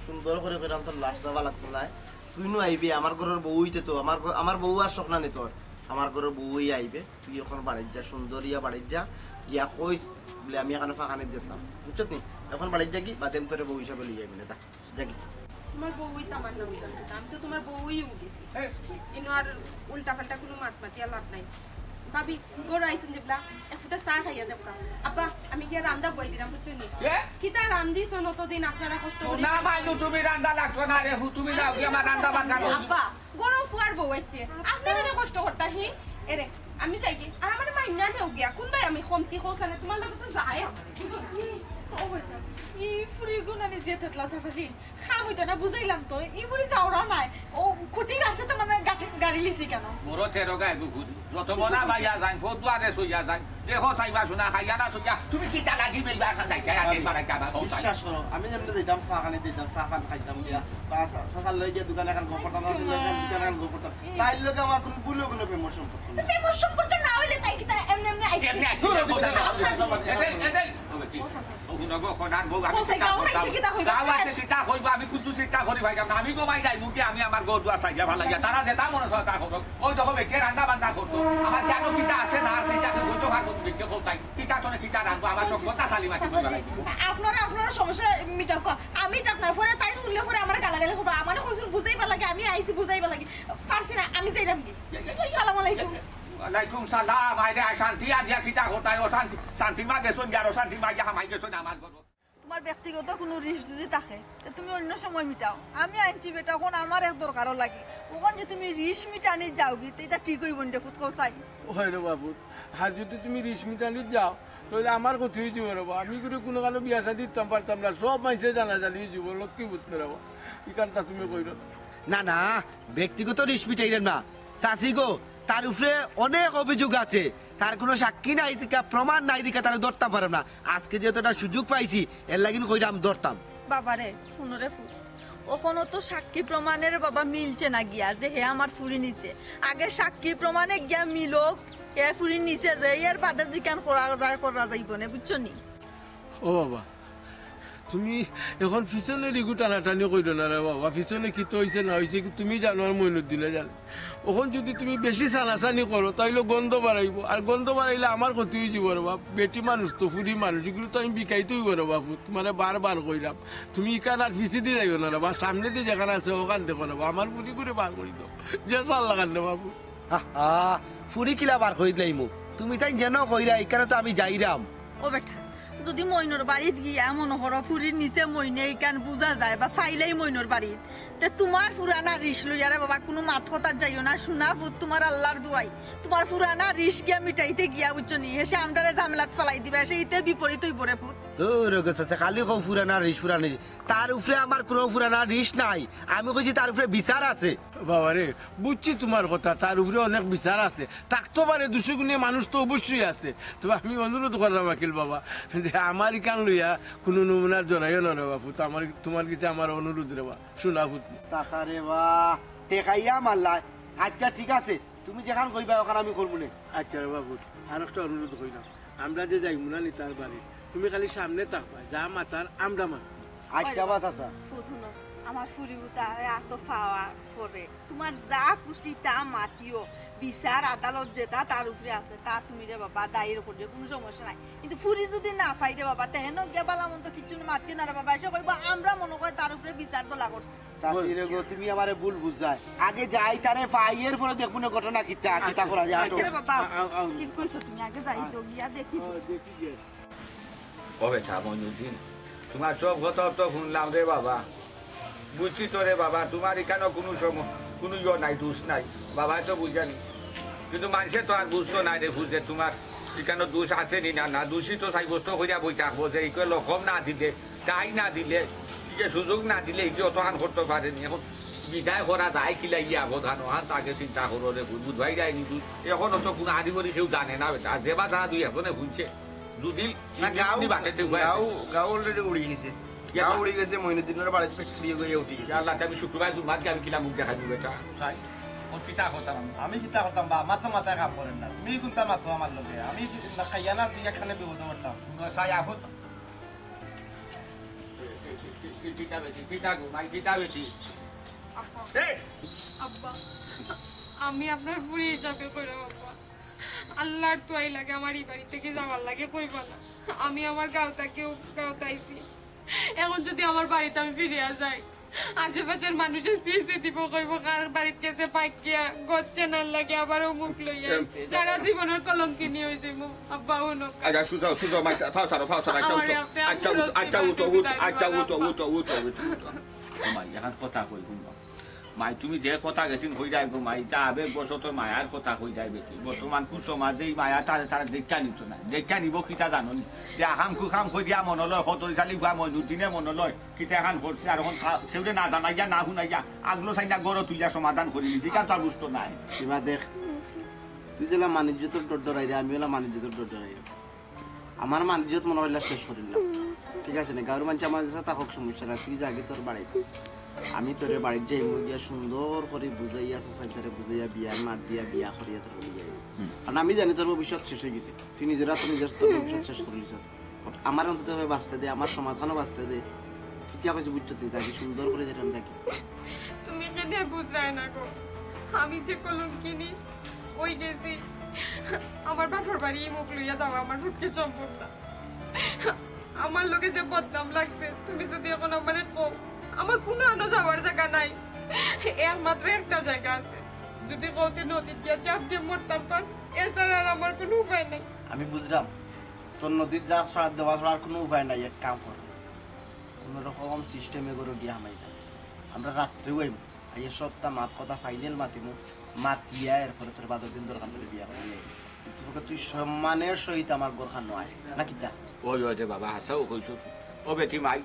সুন্দর করি কইরাম, তোর লাশ যাওয়া লাগতো নায়। তুই নু আইবি, আমার ঘরর বউ অইতে তো, আমার ঘ-, আমার বউ আর শখ না নি তোর। আমার ঘরর বউ অইয়া আইবে, তুই অখন বাড়িত যা, সুন্দর ইয়া বাড়িত যা, গিয়া কইস বুলে আমি এখানো ফাঁকানি দিতাম, বুঝছত নি? অখন বাড়িত যাগি, বাদে আমি তোরে বউ হিসাবে লইয়া আইমু নে, যা, যাগি। তুমার বউ অইতা আমার নাম জানো না, আমি তো তুমার বউ অই গেছি। ইনো আর উল্টা পাল্টা কুনু মাত মাতিয়া লাভ নাই। ভাবি, ঘরো আইছইন যেবলা, এক ফুটা চা খাইয়া যাউক্কা। আব্বা, আমি গিয়া রান্দা বওয়াই দিরাম, বুঝছইন নি? এ? কিতা রান্দিছইন অতদিন আপনারা কষ্ট করি? না, মাইনু, তুমি রান্দা লাগতো না রে, হু, তুমি যাও গিয়া আমার রান্দা বান্দা করো। আব্বা, ঘরো ফুয়ার বউ আইছে, আপনে মানে কষ্ট করতা, হি? এরে, আমি যাইগি। আর আমারে মাইনা নেও গিয়া, কুনবায় আমি কমতি কইছি না, তুমার লগে তো যায় আমার। ও বলছে, ই ফুরি গুনানি যে তেতলা চাচাজি, কাম অইতো না, বুঝাইলাম তো, ই বুড়ি যাওরা নাই। ও খুঁটি গাছে তো মানে গাঠি-, গাড়ি লিছি কেনে? মোরো তেরো গায়ে গুগুরি। যত বড় বাইয়া যাইন, ফো দুয়ারে সইয়া যাইন। দেখো চাইবা শুনা, খাইয়া না সইয়া, তুমি কিতা লাগি বেইবা আসা যাইতা, আগে বাড়াইতা আবার, হো তাই। বিশ্বাস করো, আমি যেমনে যাইতাম, চা খানি দিতাম, চা পান খাইতাম দিয়া, বা চা, চা খান লই গিয়া দোকানে খান গপ করতাম, না, দোকানে খান গপ করতাম। তাইর লগে আমার কুনু ভুলো কুনু প্রেমর সম্পর্ক নাই। প্রেমর সম্পর্ক না অইলে তাই কিতা এমনে এমনে আইছে? এমনে আইছে, দূর, দূর, দূর, দূর, দূর, দূর, দূর। এটাই, এটাই। ও, কি? ও, হুনো গো, খোদার বউ, আমি ও, সেই গাঁও নাই, সে কিতা কইবা? গাঁও আছে, কিতা কইবা? আমি কুনটু চিন্তা করি ভাইরাম না। আমি গো মাই যাইমু কি, আমি আমার ঘর দুয়ার সাজিয়া ভালা গিয়া। তারা যেতা মনে চায় তা করো। ওই দেখো, বেটিয়ে রান্দা বান্দা করতো। আমার জানো কিতা আছে না আছে, ইটা তো বলতে পারবো, বেটিয়ে কোথায়? কিতা তোরে কিতা রানবো? আমার সব কথা সালি মাটি বলতে লাগবো। আপনারা, আপনারা সমস্যা মিটাও ক। আমি তাত না পরে তাই উঠলে পরে আমার গালাগালি করবো। আমারে কইছইন বুঝাইবার লাগি, আমি আইছি বুঝাইবার লাগি। পারছি না, আমি যাইরাম গি। সালাম আলাইকুম। ওয়ালাইকুম সালাম। আইরে আয় শান্তি, আর ইয়া কিতা কোথায়? ও শান্তি, শান্তির মা গেছইন, আর ও শান্তির মা গিয়া হামাই গেছইন আমার ঘরো। তুমার ব্যক্তিগত কুনু রিস যদি থাকে, তে তুমি অইন্য সময় মিটাও। আমি আনছি বেটা, অখন আমার এক দরকারও লাগি। অখন যে তুমি রিস মিটানিত যাওগি, তে ইটা ঠিক অইবো নি রে ফুত, কও চাই? অয় রে বাবু, আর যদি তুমি রিস মিটানিত যাও, তাইলে আমার ক্ষতি অইযিবো রে বা। আমি করি কুনু কানো বিয়া শাদি দিতাম পারতাম না, সব মানষে জানাজানি অইযিবো, লক্ষ্মী পুত রে বা। ইখানতা তুমি কইরো। না, না, ব্যক্তিগত রিস মিটাইরাম না। চাচি গো, তার উপরে অনেক অভিযোগ আছে। তার কুনু সাক্ষী নাই দেখিয়া, প্রমাণ নাই দেখিয়া তারে ধরতাম পাররাম না। আজকে যেহেতু একটা সুযোগ পাইছি, এরলাগিন কইরাম ধরতাম। বাবারে, হুনো রে ফুত, অখনো তো সাক্ষী প্রমাণের বাবা মিলছে না গিয়া যে হে আমার ফুরি নিছে। আগে সাক্ষী প্রমাণে গিয়া মিলউক, হে ফুরি নিছে যে, এর বাদে যেখান করা যায় করা যাইবো নে, বুঝছো নি? ও বাবা, তুমি অখন পিছনর ইগু টানাটানি কইরো না রে বাবা, পিছনে কিতা অইছে না অইছে কি তুমি জানো আর মইনুদ্দিনে জানে। অখন যুদি তুমি বেশি ছানাছানি করো তাইলে গন্ধ বাড়াইবো, আর গন্ধ বাড়াইলে আমার ক্ষতি অইযিবো রে বাপ। বেটি মানুষ তো, ফুরি মানুষ, ইগুরে তো আমি বিকাইতে অইবো রে বাপু। তুমারে বারবার কইরাম, তুমি ইখান আর পিছেদি যাইও না রে বাপ, সামনেদি যেখান আছে অখান দেখো রে বাপ, আমার ফুরিগুরে বার করি দেও, যে ছার লাখান রে বাপু। আহা, ফুরি কিলা বার করি দিলাইমু? তুমি তাইন যেন কইরা, ইখানো তো আমি যাইরাম। ও বেটা, যুদি মইনর বাড়িত গিয়া মনো করো ফুরির নিচে মইনে ইখান বুঝা যায় বা ফাইলাই মইনর বাড়িত, তে তুমার পুরানা রিস লইয়া রে বাবা কুনু মাত কথাত যাইও না, সোনা ফুত, তুমার আল্লার দুয়াই। তুমার পুরানা রিস গিয়া মিটাইতে গিয়া, বুঝছো নি, হেষে আমরারে ঝামেলাত ফালাই দিবা, হেষে ইতে বিপরীত অইবো রে ফুত। দূর অগো চাচা, খালি কও পুরানা রিস, পুরানা রিস। তার উপরে আমার কুনু পুরানা রিস নাই, আমি কইছি তার উপরে বিচার আছে। বাবারে, বুঝছি তুমার কথা, তার উপরে অনেক বিচার আছে। থাকতো পারে দুষগুণে মানুষ তো অবশ্যই আছে। তবে আমি অনুরোধ কররাম আকিল বাবা, যে আমার ইখান লইয়া কুনু নমুনাত জড়াইও না রে বাপু, তো আমার, তুমার গেছে আমার অনুরোধ রে বা, সোনা ফুত। চাচা রে বা, ঠেকাইয়া মারলা। আচ্ছা ঠিক আছে, তুমি যেখান কইবা অখান আমি করমু নে। আচ্ছা রে বাপু, আর একটা অনুরোধ কইরাম, আমরা যে যাইমু না নি তার বাড়ি, তুমি খালি সামনে থাকবা, যা মাতার আমরা মানমু। আচ্ছা বা চাচা। ফুত হুনো, আমার ফুরিগুতারে আতো পাওয়ার পরে তুমার যা খুশি তা মাতিও, বিচার আদালত যেতা তার উপরে আছে, তা তুমি রে বাবা দায়িত্ব করিও, কুনু সমস্যা নাই। কিন্তু ফুরি যুদি না পাই রে বাবা, তে হেন গিয়া বালা মন্দ কিচ্ছু মাতিও না রে বাবা, হেষে কইবো আমরা মনো কয় তার উপরে বিচার দলা করছি। চাচি রে গো, তুমি আমারে ভুল বুঝায়। আগে যাই তারে পাই, এরপরে দেখমু নে ঘটনা কিতা, কিতা আচ্ছা, করা যায়। আচ্ছা রে বাবা, আ-, আ-, আ-, ঠিক কইছো তুমি, আগে যাই তো, গিয়া দেখি। ও, দেখি গিয়া। ও বেটা মইনুদ্দিন, তুমার সব কথা তো হুনলাম রে বাবা, বুঝছি তো রে বাবা, তুমার ইখানো কুনু সম-, কুনু ইয়ো নাই, দুষ নাই, বাবায় তো বুঝা নি। কিন্তু মানষে তো আর বুঝতো নায় রে, বুঝে তুমার ইখানো দুষ আছে নি না, না দুষি তো সাব্যস্ত করিয়া বই থাকবো যে ইকে লকম না দিলে, ঠাই না দিলে, ইকে সুযোগ না দিলে, ইকে অতখান করতো পারে নি। অখন বিদায় করা যায় কিলা ইয়া অবদান, অখান তাকে চিন্তা করো রে, বুঝ-, বুঝবাই যায় নি দুষ। অখন তো কুনু আড়ি-বড়ি কেউ জানে না বেটা, আর যে বা যারা দুই একজনে হুনছে, যুদি না, গাঁও, গাঁও already উড়ি গেছে। গাঁও উড়ি গেছে, মইনুদ্দিনর বাড়িত পেট ফুড়িয়ে গিয়া উঠি গেছে। ইয়া আল্লাহ, আমি শুক্রবার জুম্মাত গিয়া আমি কিলা মুখ দেখাইমু বেটা? চাই, ও কিতা করতাম আমি? আমি কিতা করতাম বা, মাথা মাথায় কাম করের না। তুমি কুনতা মাতো আমার লগে? আমি কি না খাইয়া না শুইয়া একখানে বিপদে পড়তাম। চাই, আফত। কিতা বেটি, কিতা গো, মাই কিতা বেটি? আব্বা। এই! আব্বা, আমি আপনার ফুরি হিসাবে কইরাম আব্বা। আল্লার দুয়াই লাগে, আমার ই বাড়ি থাকি যাওয়ার লাগি কইবা না। আমি আমার গাঁও থাকিউ গাঁওত আইছি। অখন যুদি আমার বাড়িত আমি ফিরিয়া যাই, আশেপাশের মানুষে ছি ছি দিবো, কইবো, "কার বাড়িত গেছে পাইকিয়া, গছ চেনার লাগি আবার অমুক লইয়া আইছে।" সারা জীবনর কলঙ্কিনী অইযিমু। আব্বা, হুনো। আচ্ছা, সুজা, সুজা, মাই, ফাও সারো, ফাও সারো, আচ্ছা, আমারে উঠো। আপনে আচ্ছা, উঠো, আচ্ছা, উঠো, উঠো, আচ্ছা, উঠো, উঠো, উঠো, উঠো, উঠো। মাই, অখন কথা কই, হুনো। মাই, তুমি যে কথা গেছিন কইরায় গো মাই, ইতা আবেগবশত মায়ার কথা কইরায় বেটি। বর্তমান কুসমাজে ই মায়া তারে, তারে দেখিয়া নিতো নায়। দেখিয়া নিবো কিতা জানো নি? যে আকাম কুকাম কইরা মনো লয়, কতরিশালী পুয়া মইনুদ্দিনে মনো লয়, কিতা এখান করছে, আর অখন কা-, কেউরে না জানাইয়া, না হুনাইয়া, আগলো চাইনা গড়ো তুলিয়া সমাধান করিলিছে, ইখান তো আর বুঝতো নায়। ইবা দেখ, তুই যেলা মান ইজ্জতর ডর ডরাইরে, আমি অলা মান ইজ্জতর ডর ডরাই। আমার মান ইজ্জত মনো অইলা শেষ করিলাম, ঠিক আছে নি? গাঁওর মানষে আমার কাছে থাকউক, সমস্যা নাই, তুই যাগি তোর বাড়িত। আমি তোরে বাড়িত যাইমু, গিয়া সুন্দর করি বুঝাইয়া, চাচাইন্তরে বুঝাইয়া, বিয়ার মাত দিয়া, বিয়া করিয়া তোর বাড়ি যাইমু। হুম। কারণ আমি জানি তোর ভবিষ্যৎ শেষ অই গেছে, তুই নিজর আতো নিজর তোর ভবিষ্যৎ শেষ করিলিছস। But আমার অন্তত ভাবে বাঁচতে দে, আমার সমাজখানও বাঁচতে দে। কিতা কইছি বুঝছত নি? যাগি সুন্দর করি যেতাম যাগি। তুমি কেনে বুঝরায় না গো? আমি যে কলঙ্কিনী অই গেছি, আমার বাপর বাড়ি ই মুখ লইয়া যাওয়া আমার পক্ষে সম্ভব না। আমার লগে যে বদনাম লাগছে, তুমি যুদি অখন আমারে কও, আমার কুনু আনো যাওয়ার জাগা নাই। একমাত্র একটা জাগা আছে, যুদি কও তে নদীত গিয়া ঝাঁপ দিয়া মরতাম পার, এছাড়া আর আমার কুনু উপায় নাই। আমি বুঝরাম, তোর নদীত ঝাঁপ ছাড়া দেওয়া ছাড়া আর কুনু উপায় নাই। এক কাম কর, কুনু রকম system এ ঘরো গিয়া হামাই যা। আমরা রাত্রেউ আইমু, আইয়া সবতা মাত কথা final মাতিমু, মাতিয়া এরপরে তোর বাদর দিন দরকার পড়লে বিয়া করি আইমু। কিন্তু তোকে তুই সম্মানের সহিত আমার ঘরখানো আয়, না কিতা? ওই, ওই রে বাবা, হাছাউ কইছো তুই। ও বেটি মাই,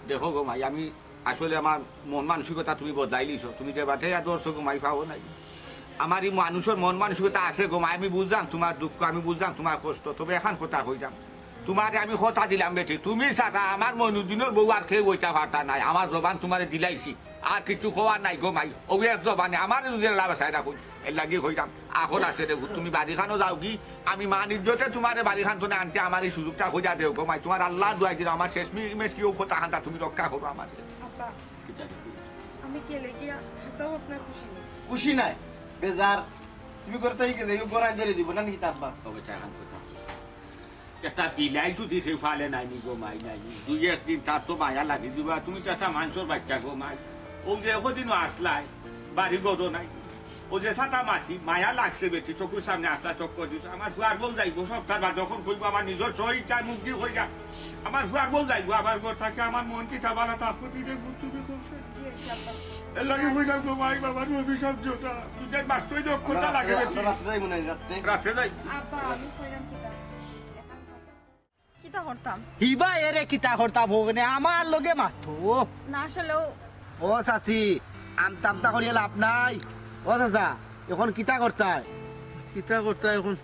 দেখো গো মাই, আমি আসলে আমার মন মানসিকতা তুমি বদলাইলিছো। তুমি যে বাটে আর ধরছো গো মাই, পাও নাই। আমার ই মানুষর মন মানসিকতা আছে গো মাই, আমি বুঝরাম তুমার দুঃখ, আমি বুঝরাম তুমার কষ্ট। তবে এখান কথা কইরাম, তুমারে আমি কথা দিলাম বেটি, তুমি ছাড়া আমার মইনুদ্দিনর বউ আর কেউ অইতা পারতা নায়। আমার জবান তুমারে দিলাইছি, আর কিচ্ছু কওয়ার নাই গো মাই। অউ এক জবানে আমারে যুদি আল্লায় বাঁচায় রাখইন, এরলাগি কইরাম। আখল আছে রে পুত, তুমি বাড়িখানো যাওগি। আমি মান ইজ্জতে তুমারে বাড়িখান থনে আনতে আমার এই সুযোগটা কইরা দেও গো মাই। তুমার আল্লার দোয়াই দিলাম, আমার শেষমেশ কিও কথা খানটা তুমি রক্ষা করো আমার। আব্বা, কিতা রে পুত? আমি গেলে গিয়া হাছাউ আপনার খুশি নাই। খুশি নাই? বেজার। তুমি ঘর থাকি গেলে গো, ঘর আইন ধরে দিব না নি কিতা আব্বা? তবে চা খান কথা। একটা বিলাই যদি কেউ ফালে নাই নি গো মাই, নাই নি। দুই একদিন তার তো মায়া লাগি দিবা। তুমি তো একটা মানষর বাইচ্চা গো মাই। অউ যে একদিনও আসলায়, বাড়ি ঘরও নাই। অউ যে ছাতা মাতি, মায়া লাগছে বেটি, চকুর সামনে আসলা, চক্কর দিছে। আমার ফুয়ার বউ যাইবো সপ্তাহ বাদে, অখন কইবো আমার নিজর সহিচ্ছায় মুখ দি কইরা। আমার ফুয়ার বউ যাইবো, আমার ঘর থাকি আমার মন কিতা বালা থাকবো, তুই রে পুত, তুমি কও। জি, আব্বা। এর লাগি কইলাম গো মাই, বাবার অভিশাপ যেটা। তুই দেখ বাস্তবে দক্ষতা লাগে আমরা বেটি। রাত্রে যাইবো না, রাত্রে? রাত্রে যাই। আব্বা, আমি কইলাম কিতা? কিতা করতাম? হিবা এরে কিতা করতাম হোক নে, আমার লগে মাতো। না আসলেও ও চাচি, আমতা আমতা করিয়া লাভ নাই। ও চাচা, এখন কিতা করতায়? কিতা করতায় এখন?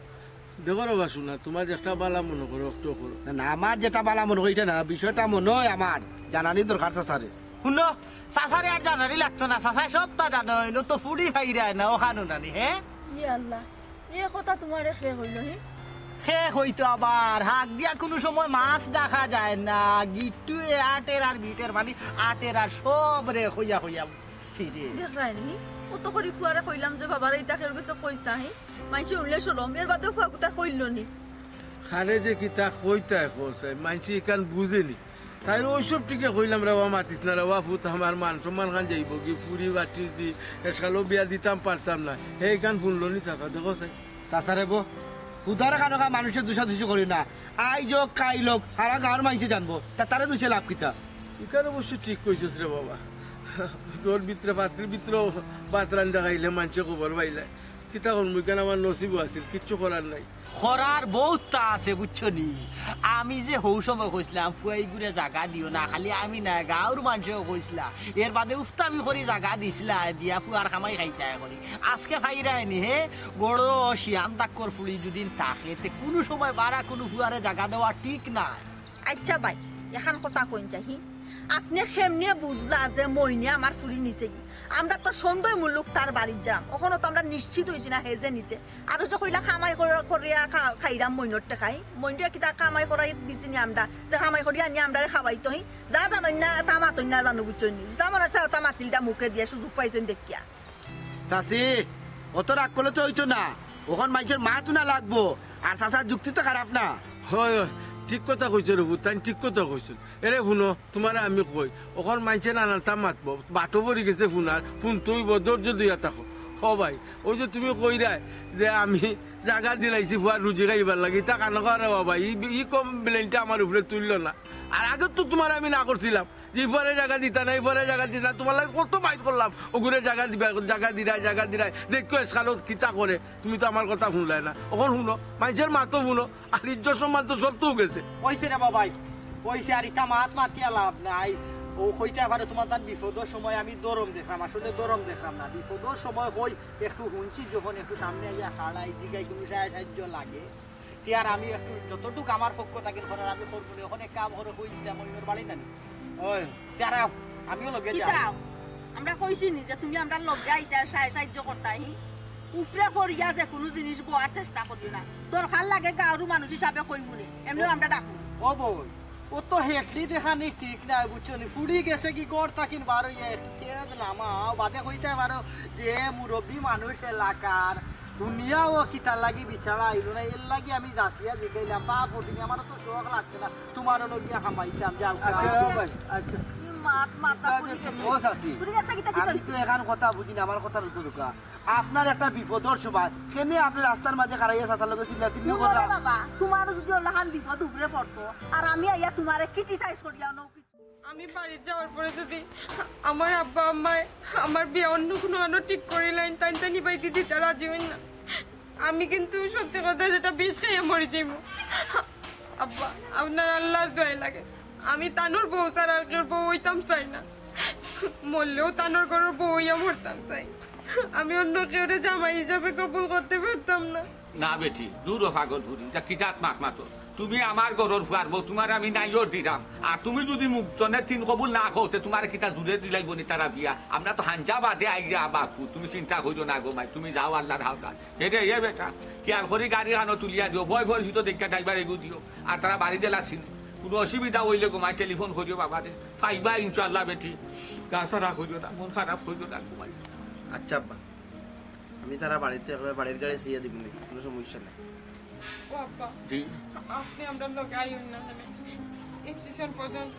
দেখো রে বাসু না, তুমার যেটা বালা মনে করো, একটু করো। না, না, আমার যেটা বালা মনে হয় এটা না, বিষয়টা মনে হয় আমার জানানি দরকার চাচারে। হুনো, চাচারে আর জানানি লাগতো না, চাচায় সবটা জানইন, অউ তো ফুড়ি ফাইরায় না, অখানউ নানি, হে? ইয়া আল্লাহ, এ কথা তুমারে কে কইলো হি? কে কইতো আবার, হাক দিয়া কুনু সময় মাছ ডাকা যায় না, গিট্টুয়ে আটের আর বিটের মানি আটের আর সবরে কইয়া কইয়া ফিরে। দেখরায় নি, অত করি ফুয়ারে কইলাম যে বাবারে ইতা কেউর গেছে কইছ না হি, মাইনষে হুনলে শরম, এর বাদেও ফুয়া কুতা কইলো নি। কারে যে কিতা কইতায় কও চাই, মাইনষে ইখান বুঝে নি। তাইর অউ সব টিকে কইলাম, রে বা মাতিস না রে বা পুত, আমার মান সম্মান খান যাইবোগি, ফুড়ি বাটি দি, এসকালো বিয়া দিতাম পারতাম না। হে ইখান হুনলো নি চাচা, দেখো চাই। চাচা রে বো, হুদার খানোখা মানষর দুষাদুষি করিও না। আইজ অউক, কাইল অউক, হারা গাঁওর মাইনষে জানবো, তে তারে দুষে লাভ কিতা? ইখান অবশ্য ঠিক কইছস রে বাবা। ঘরর ভিতরে, পাত্রির ভিতরে ভাত রান্দা খাইলে মাইনষে খবর পাইলে। কিতা করমু, ইখান আমার নসিবো আছিল, কিচ্ছু করার নাই। করার বউততা আছে, বুঝছো নি? আমি যে হউ সময় কইছলাম, ফুয়াইগুরে জাগা দিও না, খালি আমি নায়, গাঁওর মানষেও কইছলা। এর বাদে উফতামি করি জাগা দিছলা, দিয়া ফুয়ার কামাই খাইতায় করি। আজকে ফাইরায় নি, হে? ঘরো শিয়ান তাক্কর ফুড়ি যুদি থাকে, তে কুনু সময় বারা কুনু ফুয়ারে জাগা দেওয়া ঠিক নায়। আইচ্ছা ভাই, এখান কথা কইন চাই, হি? আপনে কেমনে বুঝলা যে মইনে আমার ফুড়ি নিছেগি? আমরা তো সন্দেহমূলক তার বাড়িত যাম, অখনো তো আমরা নিশ্চিত অইছি না হে যে নিছে। আর অউ যে কইলা কামাই কর-, করিয়া খা-, খাইরাম মইনর টেকায়, মইনরে কিতা কামাই করাই দিছি নি আমরা, যে কামাই করিয়া আনিয়া আমরারে খাওয়াইতো হি? যা জানইন না, তা মাতইন না জানো, বুঝছইন নি? যেটা মনে চায় ওটা মাতিলটা মুখে দিয়া সুযোগ পাইছইন দেখিয়া। চাচি, অত রাগ করলে তো অইতো না, অখন মাইনষর মাত হুনা লাগবো, আর চাচার যুক্তি তো খারাপ না। হয়, হয়, ঠিক কথা কইছো রে পুত, তাইন ঠিক কথা কইছইন। এরে হুনো, তুমারে আমি কই, অখন মাইনষে নানানতা মাতবো, বাটো পড়ি গেছে হুনার, হুনতে অইবো, ধৈর্য ধরিয়া থাকো। হ ভাই, অউ যে তুমি কইরায় যে আমি জাগা দিলাইছি ফুয়ার রুজি খাইবার লাগি, তা কানো খারে বাবা, ই, ই complain টা আমার উপরে তুললো না। আর আগে তো তুমারে আমি না করছিলাম যে ই ফুয়ারে জাগা দিতা না, ই ফুয়ারে জাগা দিতা না, তুমার লাগি কত বাইর করলাম, অগুরে জাগা দিবা, জাগা দিরায়, জাগা দিরায়, দেখো এসকালো কিতা করে, তুমি তো আমার কথা হুনলায় না। অখন হুনো, মাইনষর মাত তো হুনো, আর ইজ্জত সম্মান তো সব তো গেছে। অইছে রে বাবাই, অইছে, আর ইতা মাত মাতিয়া লাভ নাই। অউ কইতায় পারে তুমার তান বিপদর সময় আমি দরম দেখরাম, আসলে দরম দেখরাম না, বিপদর সময় কই একটু হুনছি যখন একটু সামনে আইয়া খাড়াই, জিগাই কুনু সাহায্য লাগে। তে আর আমি একটু যতটুক আমার পক্ষ থাকি করার আমি করমু নে। অখন এক কাম করো, কই দিতাম, মইনর বাড়ি নানি। ওই। তে আর আমিও লগে যাই। কিতা? আমরা কইছি নি যে তুমি আমরার লগে আইতায়, সাহায্য করতায়, হি? উপরে পড়িয়া যে কুনু জিনিস বওয়ার চেষ্টা করিও না। দরকার লাগে গাঁওর মানুষ হিসাবে কইমু নে, এমনেও আমরা ডাকমু। ও বইন, অত হেকলি দেখানি ঠিক নায়, বুঝছো নি? ফুড়ি গেছেগি ঘর থাকি বার অইয়া একটু তেজ নামাও, বাদে কইতায় পারো যে মুরব্বি মানুষ এলাকার, হুনিয়াও কিতার লাগি বিচারা আইলো না, এর লাগি আমি যাচিয়া জিগাইলাম, বা বুঝিনি, আমার তো শখ লাগছে না, তুমার লগে হামাইতাম, যাও। আচ্ছা, যাও ভাই, আচ্ছা। ই মাত মাতা ফুড়ি গেছে। ও চাচি, ফুড়ি গেছে কিতা, কিতা আমি তো অইছে? এখান কথা বুঝিনি, আমার কথার উত্তর ঢুকা। আপনার একটা বিপদর সময়, কেনে আপনে রাস্তার মাঝে খাড়াইয়া চাচার লগে চিল্লা চিল্লি কররা? বাবা, তুমারও যুদি অলাখান বিপদ উপরে পড়তো, আর আমি আইয়া তুমারে criticize করিয়া অনো আমি বাড়িত যাওয়ার পরে যুদি আমার আব্বা আম্মায় আমার বিয়া অন্য কুনু আনো ঠিক করিলাইন, তাইন তাইন ইবায়দি দিতা রাজি অইন না। আমি কিন্তু সত্যি কথা যেটা বিষ খাইয়া মরি যাইমু। আব্বা, আপনার আল্লার দোয়াই লাগে। আমি তানুর বউ ছাড়া আর কেউর বউ অইতাম চাই না। মরলেও তানুর ঘরর বউ অইয়া মরতাম চাই। আমি অন্য কেউরে জামাই হিসাবে কবুল করতে পারতাম না। না বেটি, দূর হ পাগল ফুড়ি, ইতা কি জাত মাত মাতো? তুমি আমার ঘরর ফুয়ার বউ, তুমারে আমি নাইওর দিরাম। আর তুমি যুদি মুখ জনে তিন কবুল না কও, তে তুমারে কিতা জুরে দিলাইবো নি তারা বিয়া? আমরা তো হাঞ্জা বাদে আইরা বাপু, তুমি চিন্তা করিও না গো মাই, তুমি যাও আল্লার হাওলাত। এ রে, এ বেটা, খেয়াল করি গাড়ি খানো তুলিয়া দিও, ভয় পরিচিত দেখিয়া ড্রাইভার এগু দিও। আর তারা বাড়ি দিলা চিনে, কুনু অসুবিধা অইলে গো মাই টেলিফোন করিও বাবারে, পাইবা ইনশাআল্লাহ বেটি। গা সারা করিও না, মন খারাপ করিও না গো মাই। আচ্ছা আব্বা, আমি তারা বাড়িতে একবার বাড়ির গাড়ি ছিয়া দিব নি, কুনু সমস্যা নাই। ও আব্বা, জি। আপনে আমরার লগে আইন না কেনে? স্টেশন পর্যন্ত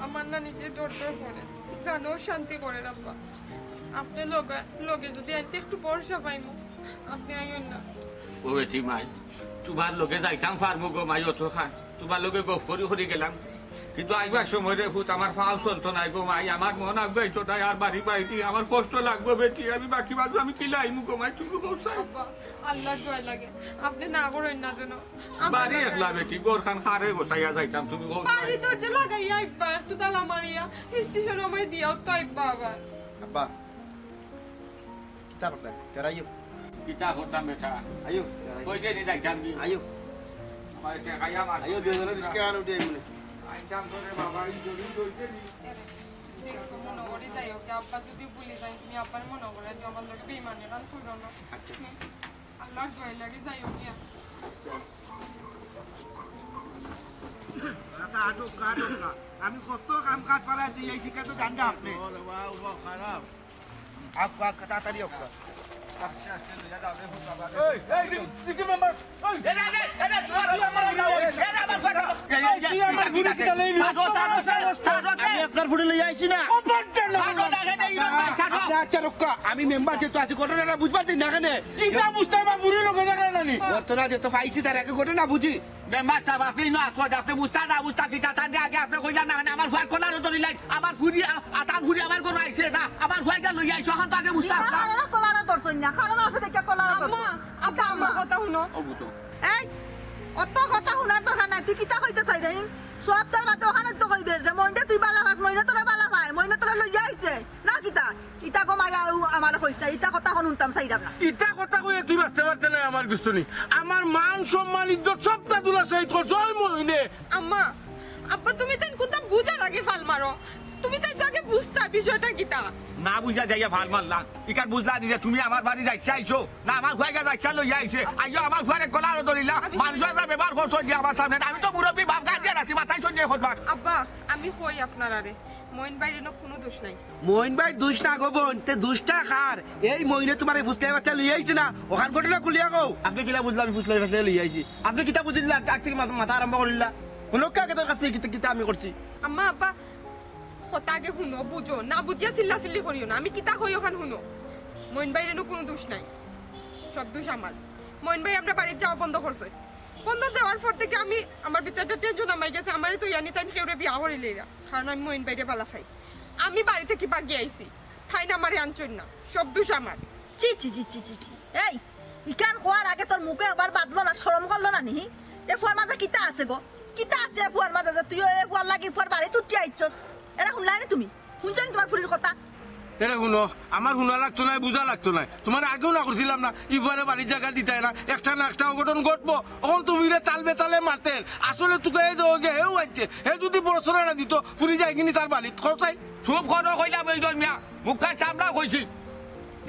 আমার না নিজে ডর ডর করে, জানো শান্তি করে আব্বা। আপনে লগে, লগে যুদি আইতে একটু ভরসা পাইমু, আপনে আইন না। ও বেটি মাই, তুমার লগে যাইতাম পারমু গো মাই অতখান, তুমার লগে গফ করি করি গেলাম, কিন্তু আইবার সময় রে পুত আমার পাও চলতো নায় গো মাই, আমার মন আগুয়াইতো নায়, আর বাড়ি বাইদি আমার কষ্ট লাগবো বেটি, আমি বাকি বাজু আমি কিলা আইমু গো মাই, তুমি কও চাই। আব্বা, আল্লার দোয়াই লাগে, আপনে না করইন না যেন। বাড়ি একলা বেটি, ঘরখান খারে গোছাইয়া যাইতাম, তুমি কও চাই। বাড়ি দরজা লাগাইয়া আইবা, একটু তালা মারিয়া, স্টেশন আমারে দিয়াও তো আইবা আবার। আব্বা, কিতা করতাম? তেরাইও। কিতা করতাম বেটা? আইও, তেরাইও। কই যে নি যাইতাম নি? আইও। আমার ঠেকাইয়া মার। আইও, দুইজনে রিস্কা আন উঠি আইমু নে। আইতাম তো রে বাবা, এই জরুরি হইছে নি? এরে, দেখো, মনো করি যাইও কি, আব্বা যুদি ভুলি যাইন, তুমি আব্বার মনো করে, আমার লগে বেইমানি রান করো না। আচ্ছা। হুম। আল্লার দোয়াই লাগে, যাইও কি। আচ্ছা, আটক, আটক। আমি কত কাম কাজ পারা আছি, এই শিকার তো জানতে আপনি। ও রে বাবা, ও বাবা, খারাপ। আউক্কা, আউক্কা, তাড়াতাড়ি আউক্কা। এই, এই, কি, কি মেম্বার? এই, এই, এই, এই, এই, তুই আমার, তুই আমার, এই, তুই আমার ফুড়ি কিতা লইলি? আমি আপনার ফুড়ি লইয়া আইছি না। ও, বাদ দে না। আপনি আচ্ছা রক্ষা, আমি মেম্বার যেহেতু আছি, ঘটনাটা বুঝবার দিন না কেনে? কিতা বুঝতে পারবা, ফুড়ি লগে দেখা না নি? ঘটনা যেহেতু পাইছি, তার আগে ঘটনা বুঝি। মেম্বার সাব, আপনি ইনো আছইন, আপনি বুঝতা না বুঝতা কিতা, তার আগে আপনি কইলা না, মানে আমার ফুয়ার কলারো ধরিলাই, আমার ফুড়ি, আ-, আ, তার ফুড়ি আমার ঘরো আইছে না, আমার ফুয়াইগা লইয়া আইছো, অখন তো আগে বুঝতা কিতা না। কারণে কলারো ধরছইন না, কারণ আছে দেখিয়া কলারো ধরছইন। আম্মা, আব্বা, আমার কথা হুনো। ও বুঝো। এই, অত কথা হুনার দরকার নাই, তুই কিতা কইতে চাইরে? সব তোর মাতে অখানে তো কইবে যে, মইনরে তুই বালা পাস, মইনে তোরে বালা পায়, মইনে তোরে লইয়া আইছে। না কিতা? ইতা কমাইয়া আমারে কইস না, ইতা কথা অখন হুনতাম চাইরাম না। ইতা কথা কইয়া তুই বাঁচতে পারতে নায় আমার গুস্তুনি। আমার মান সম্মান ইজ্জত সবটা দুলা শহীদ করছে ওই মইনে। আম্মা, আব্বা, তুমি তাইন কুনতা বুঝার আগে ফাল মারো। তুমি তাইন তো আগে বুঝতা বিষয়টা কিতা। না বুঝা যাইয়া ফাল মারলাম। ইখান বুঝলা নি যে তুমি আমার বাড়ি যাইতে আইছো? না আমার ফুয়াইগা যাইতে লইয়া আইছে। আইও আমার ফুয়ারে কলারো ধরিলা। মানুষর যা ব্যবহার করছো যে আমার সামনে। আমি তো মুরব্বি বাপ গার্জিয়ান আছি, মাথায় সহ্য করবার। আব্বা, আমি কই আপনারারে। মইন ভাইর ইনো কুনু দোষ নাই। মইন ভাইর দোষ না গো বইন, তে দোষটা কার? এই মইনে তুমারে ফুসলাই বাচ্চা লইয়া আইছে না, অখান ঘটনা খুলিয়া কও। আপনি কিলা বুঝলা আমি ফুসলাই বাচ্চা লইয়া আইছি? আপনি কিতা বুঝিলা আগ থাকি মাথা, মাথা আরম্ভ করিলা? হুনউক্কা আগে তার কাছে কিতা, কিতা আমি করছি? আম্মা, আব্বা, কথা আগে হুনো, বুঝো, না বুঝিয়া চিল্লা চিল্লি করিও না। আমি কিতা কই অখান হুনো। মইন ভাইর ইনো কুনু দোষ নাই, সব দোষ আমার। মইন ভাই আমরার বাড়িত যাওয়া বন্ধ করছে। বন্ধ দেওয়ার পর থাকি আমি, আমার ভিতরে একটা টেনশন হামাই গেছে, আমারে তো ইয়ানি তাইন কেউরে বিয়া করিলাইরা, কারণ আমি মইন ভাইরে বালা পাই। আমি বাড়ি থাকি ভাগি আইছি, তাইন আমারে আনছইন না, সব দোষ আমার। ছি, ছি, ছি, ছি, ছি, ছি। এই, ইখান কওয়ার আগে তোর মুখে একবার বাদলো না, শরম করলো না নি? এ ফুয়ার মাঝে কিতা আছে গো? কিতা আছে এ ফুয়ার মাঝে যে তুই এ ফুয়ার লাগি ফুয়ার বাড়িত উঠি আইছস? এরা হুনলায় নি তুমি? হুনছো নি তুমার ফুড়ির কথা? এরে হুনো, আমার হুনা লাগতো নায়, বুঝা লাগতো নায়। তুমারে আগেও না করছিলাম না, ই ফুয়ারে বাড়ির জাগা দিতায় না, একটা না একটা অঘটন ঘটবো। অখন তুমি রে তাল বেতালে মাতের, আসলে তুকাই দেওয়া গিয়া হেউ আইছে। হে যুদি বড় ছড়া না দিত, ফুড়ি যায়গি নি তার বাড়িত, কও চাই। চুপ করো কইলাম, এই জন মিয়া, মুখখান চামড়া কইছি।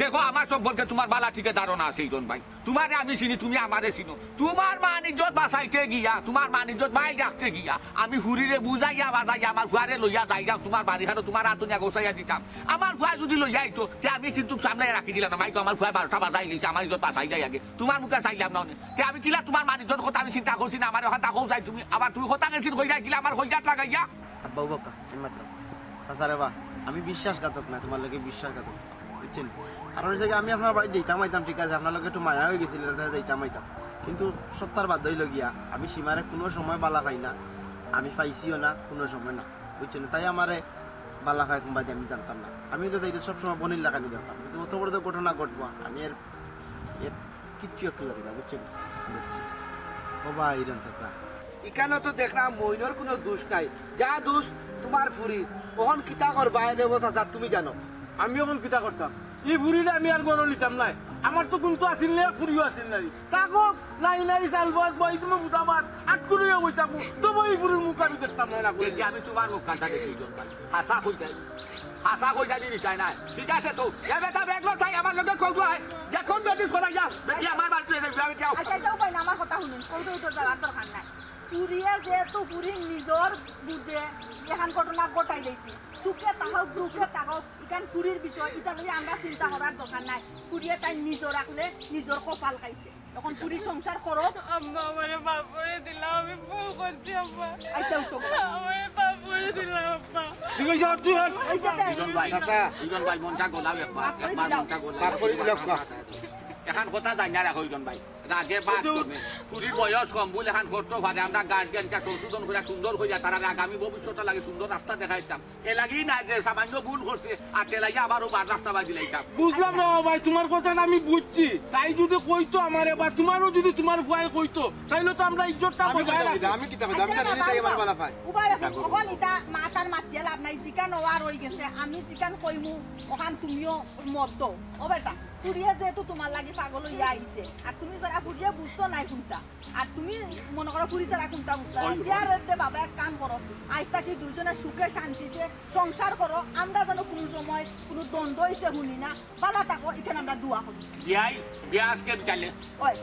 দেখো, আমার সম্পর্কে তুমার বালা ঠিকে ধারণা আছে, ইজন ভাই। তুমারে আমি চিনি, তুমি আমারে চিনো। তুমার মান ইজ্জত বাঁচাইতে গিয়া, তুমার মান ইজ্জত বাঁচাই রাখতে গিয়া, আমি ফুড়িরে বুঝাইয়া বাজাইয়া আমার ফুয়ারে লইয়া যাইরাম তুমার বাড়িখানো, তুমার আতো নিয়া গোছাইয়া দিতাম। আমার ফুয়া যুদি লইয়া আইতো, তে আমি কিন্তু সামলাইয়া রাখি দিলাম না। মাইকো, আমার ফুয়ায় বারোটা বাজাইলিছে, আমার ইজ্জত বাঁচাইলাই আগে। তুমার মুখে চাইলাম না অনে। তে আমি কিলা তুমার মান ইজ্জত কথা আমি চিন্তা করছি না, আমারে অখান থাকো চাই তুমি। আবার তুমি কথা গেছিল কইরায় কিলা আমার কইজাত লাগাইয়া। আব্বা, ও বাক্কা, আমি মাত্র। চাচা রে বা, আমি বিশ্বাসঘাতক না, তুমার লগে বিশ্বাসঘাতক। বুঝছইন? কারণ অইছে কি, আমি আপনার বাড়িত যাইতাম আইতাম, ঠিক আছে, আপনার লগে একটু মায়া অই গেছিল, এর লাগি যাইতাম আইতাম। কিন্তু সপ্তাহর বাদ অইলো গিয়া, আমি সীমারে কুনু সময় বালা পাই না, আমি পাইছিও না, কুনু সময় না। বুঝছইন? তাই আমারে বালা পায় কুনবাদি আমি জানতাম না। আমি তো তাইরে সবসময় বইনর লাখান দেখতাম। কিন্তু অত বড় তো ঘটনা ঘটবো, আমি এর, এর কিচ্ছু একটু জানি না, বুঝছইন? বুঝছি। ও বা ইরন চাচা, ইখানো তো দেখরাম মইনর কুনু দোষ নাই, যা দোষ তুমার ফুড়ির। অখন কিতা করবায় রে বা চাচা, তুমি জানো। আমি অখন কিতা করতাম? ই ফুড়িরে আমি আর ঘরো নিতাম নায়। আমার তো কুন্তা আছিল না, ফুরিও আছিল না। থাকো, নাই নাই, চাল ভাত, বই তুমি বুটা ভাত, আটকু লইয়া বই থাকো, তবু ই ফুরির মুখ আমি দেখতাম না, না করে। দেখি আমি তুমার মুখ কান্তা দেখি জন ভাই। হাছা কই যাই, হাছা কই যাই নি তাই নাই। ঠিক আছে তো, এ বেটা ব্যাগ লো চাই, আমার লগে কৌটো আয়। দেখুন বেটি সরা যা, বেটি আমার বাড়িতে যাই, যাও। আচ্ছা, যাও ভাই, আমার কথা হুনুন, কৌটো উঠো যাওয়ার দরকার নাই। ফুরিয়ে যেহেতু ফুরির নিজর বুঝে এখান ঘটনা ঘটাই লইছে, সুখে থাকউক, দুঃখে থাকউক, ইখান ফুরির বিষয়, ইটা লইয়া আমরা চিন্তা করার দরকার নাই। ফুরিয়ে তাই নিজর রাখলে নিজর কপাল খাইছে। এখন ফুরি সংসার করো। আম্মা, আমারে মাফ করে দিলাও, আমি ভুল করছি আম্মা। আচ্ছা, উঠো। আমারে মাফ করে দিলাও আম্মা। ঠিক আছে, আর তুই আর অইছে তাই। ইজন ভাই, চাচা। ইজন ভাই, মনটা গলাও একবার, মাফ করে একবার দিলাও। মনটা গলাও। মাফ করে দিলাও, কা। এখান কথা জানি না রাখো ইজন ভাই। রাগে বাদ করবে। ফুরির বয়স কম বুলে এখান করতে পারে। আমরা গার্জিয়ানকে সংশোধন করে সুন্দর করিয়া তারারে আগামী ভবিষ্যৎ লাগি সুন্দর রাস্তা দেখাইতাম। এ লাগি না যে সামান্য ভুল করছে, আর তে লাগি আবার ও বার রাস্তা বাদ দিলাইতাম। বুঝলাম না ভাই, তুমার কথা আমি বুঝছি। তাই যদি কইতো আমারে বা তুমারও যদি তুমার ফুয়ায় কইতো, তাইলে তো আমরা ইজ্জতটা আমি বজায় কিতা কইতাম? রাখতাম। আমি কিতা কইতাম? আমি আচ্ছা, জানি না, তাই আমার বাবা, বালা পায়। উবারে এখন, এখন ইটা মাতার মাতিয়া লাভ নাই, যেখান অওয়ার অই গেছে। আমি যেখান কইমু, ওখান তুমিও মত দেও। ও বেটা, ফুরিয়ে যেহেতু তুমার লাগি পাগল অইয়া আইছে, আর তুমি যারা ফুরিয়ে বুঝতো নাই কুন্তা, আর তুমি মনে করো ফুরি ছাড়া কুন্তা বুঝতা না। ওই, ওই। তে আর এতে বাবা এক কাম করো, আইজ থাকি দুইজনে সুখে শান্তিতে সংসার করো, আমরা যেন কুনু সময় কুনু দ্বন্দ্ব অইছে হুনি না, বালা থাকো, ইখান আমরা দোয়া করি। বিয়াই, বিয়া আজকে বিকালে। ওই।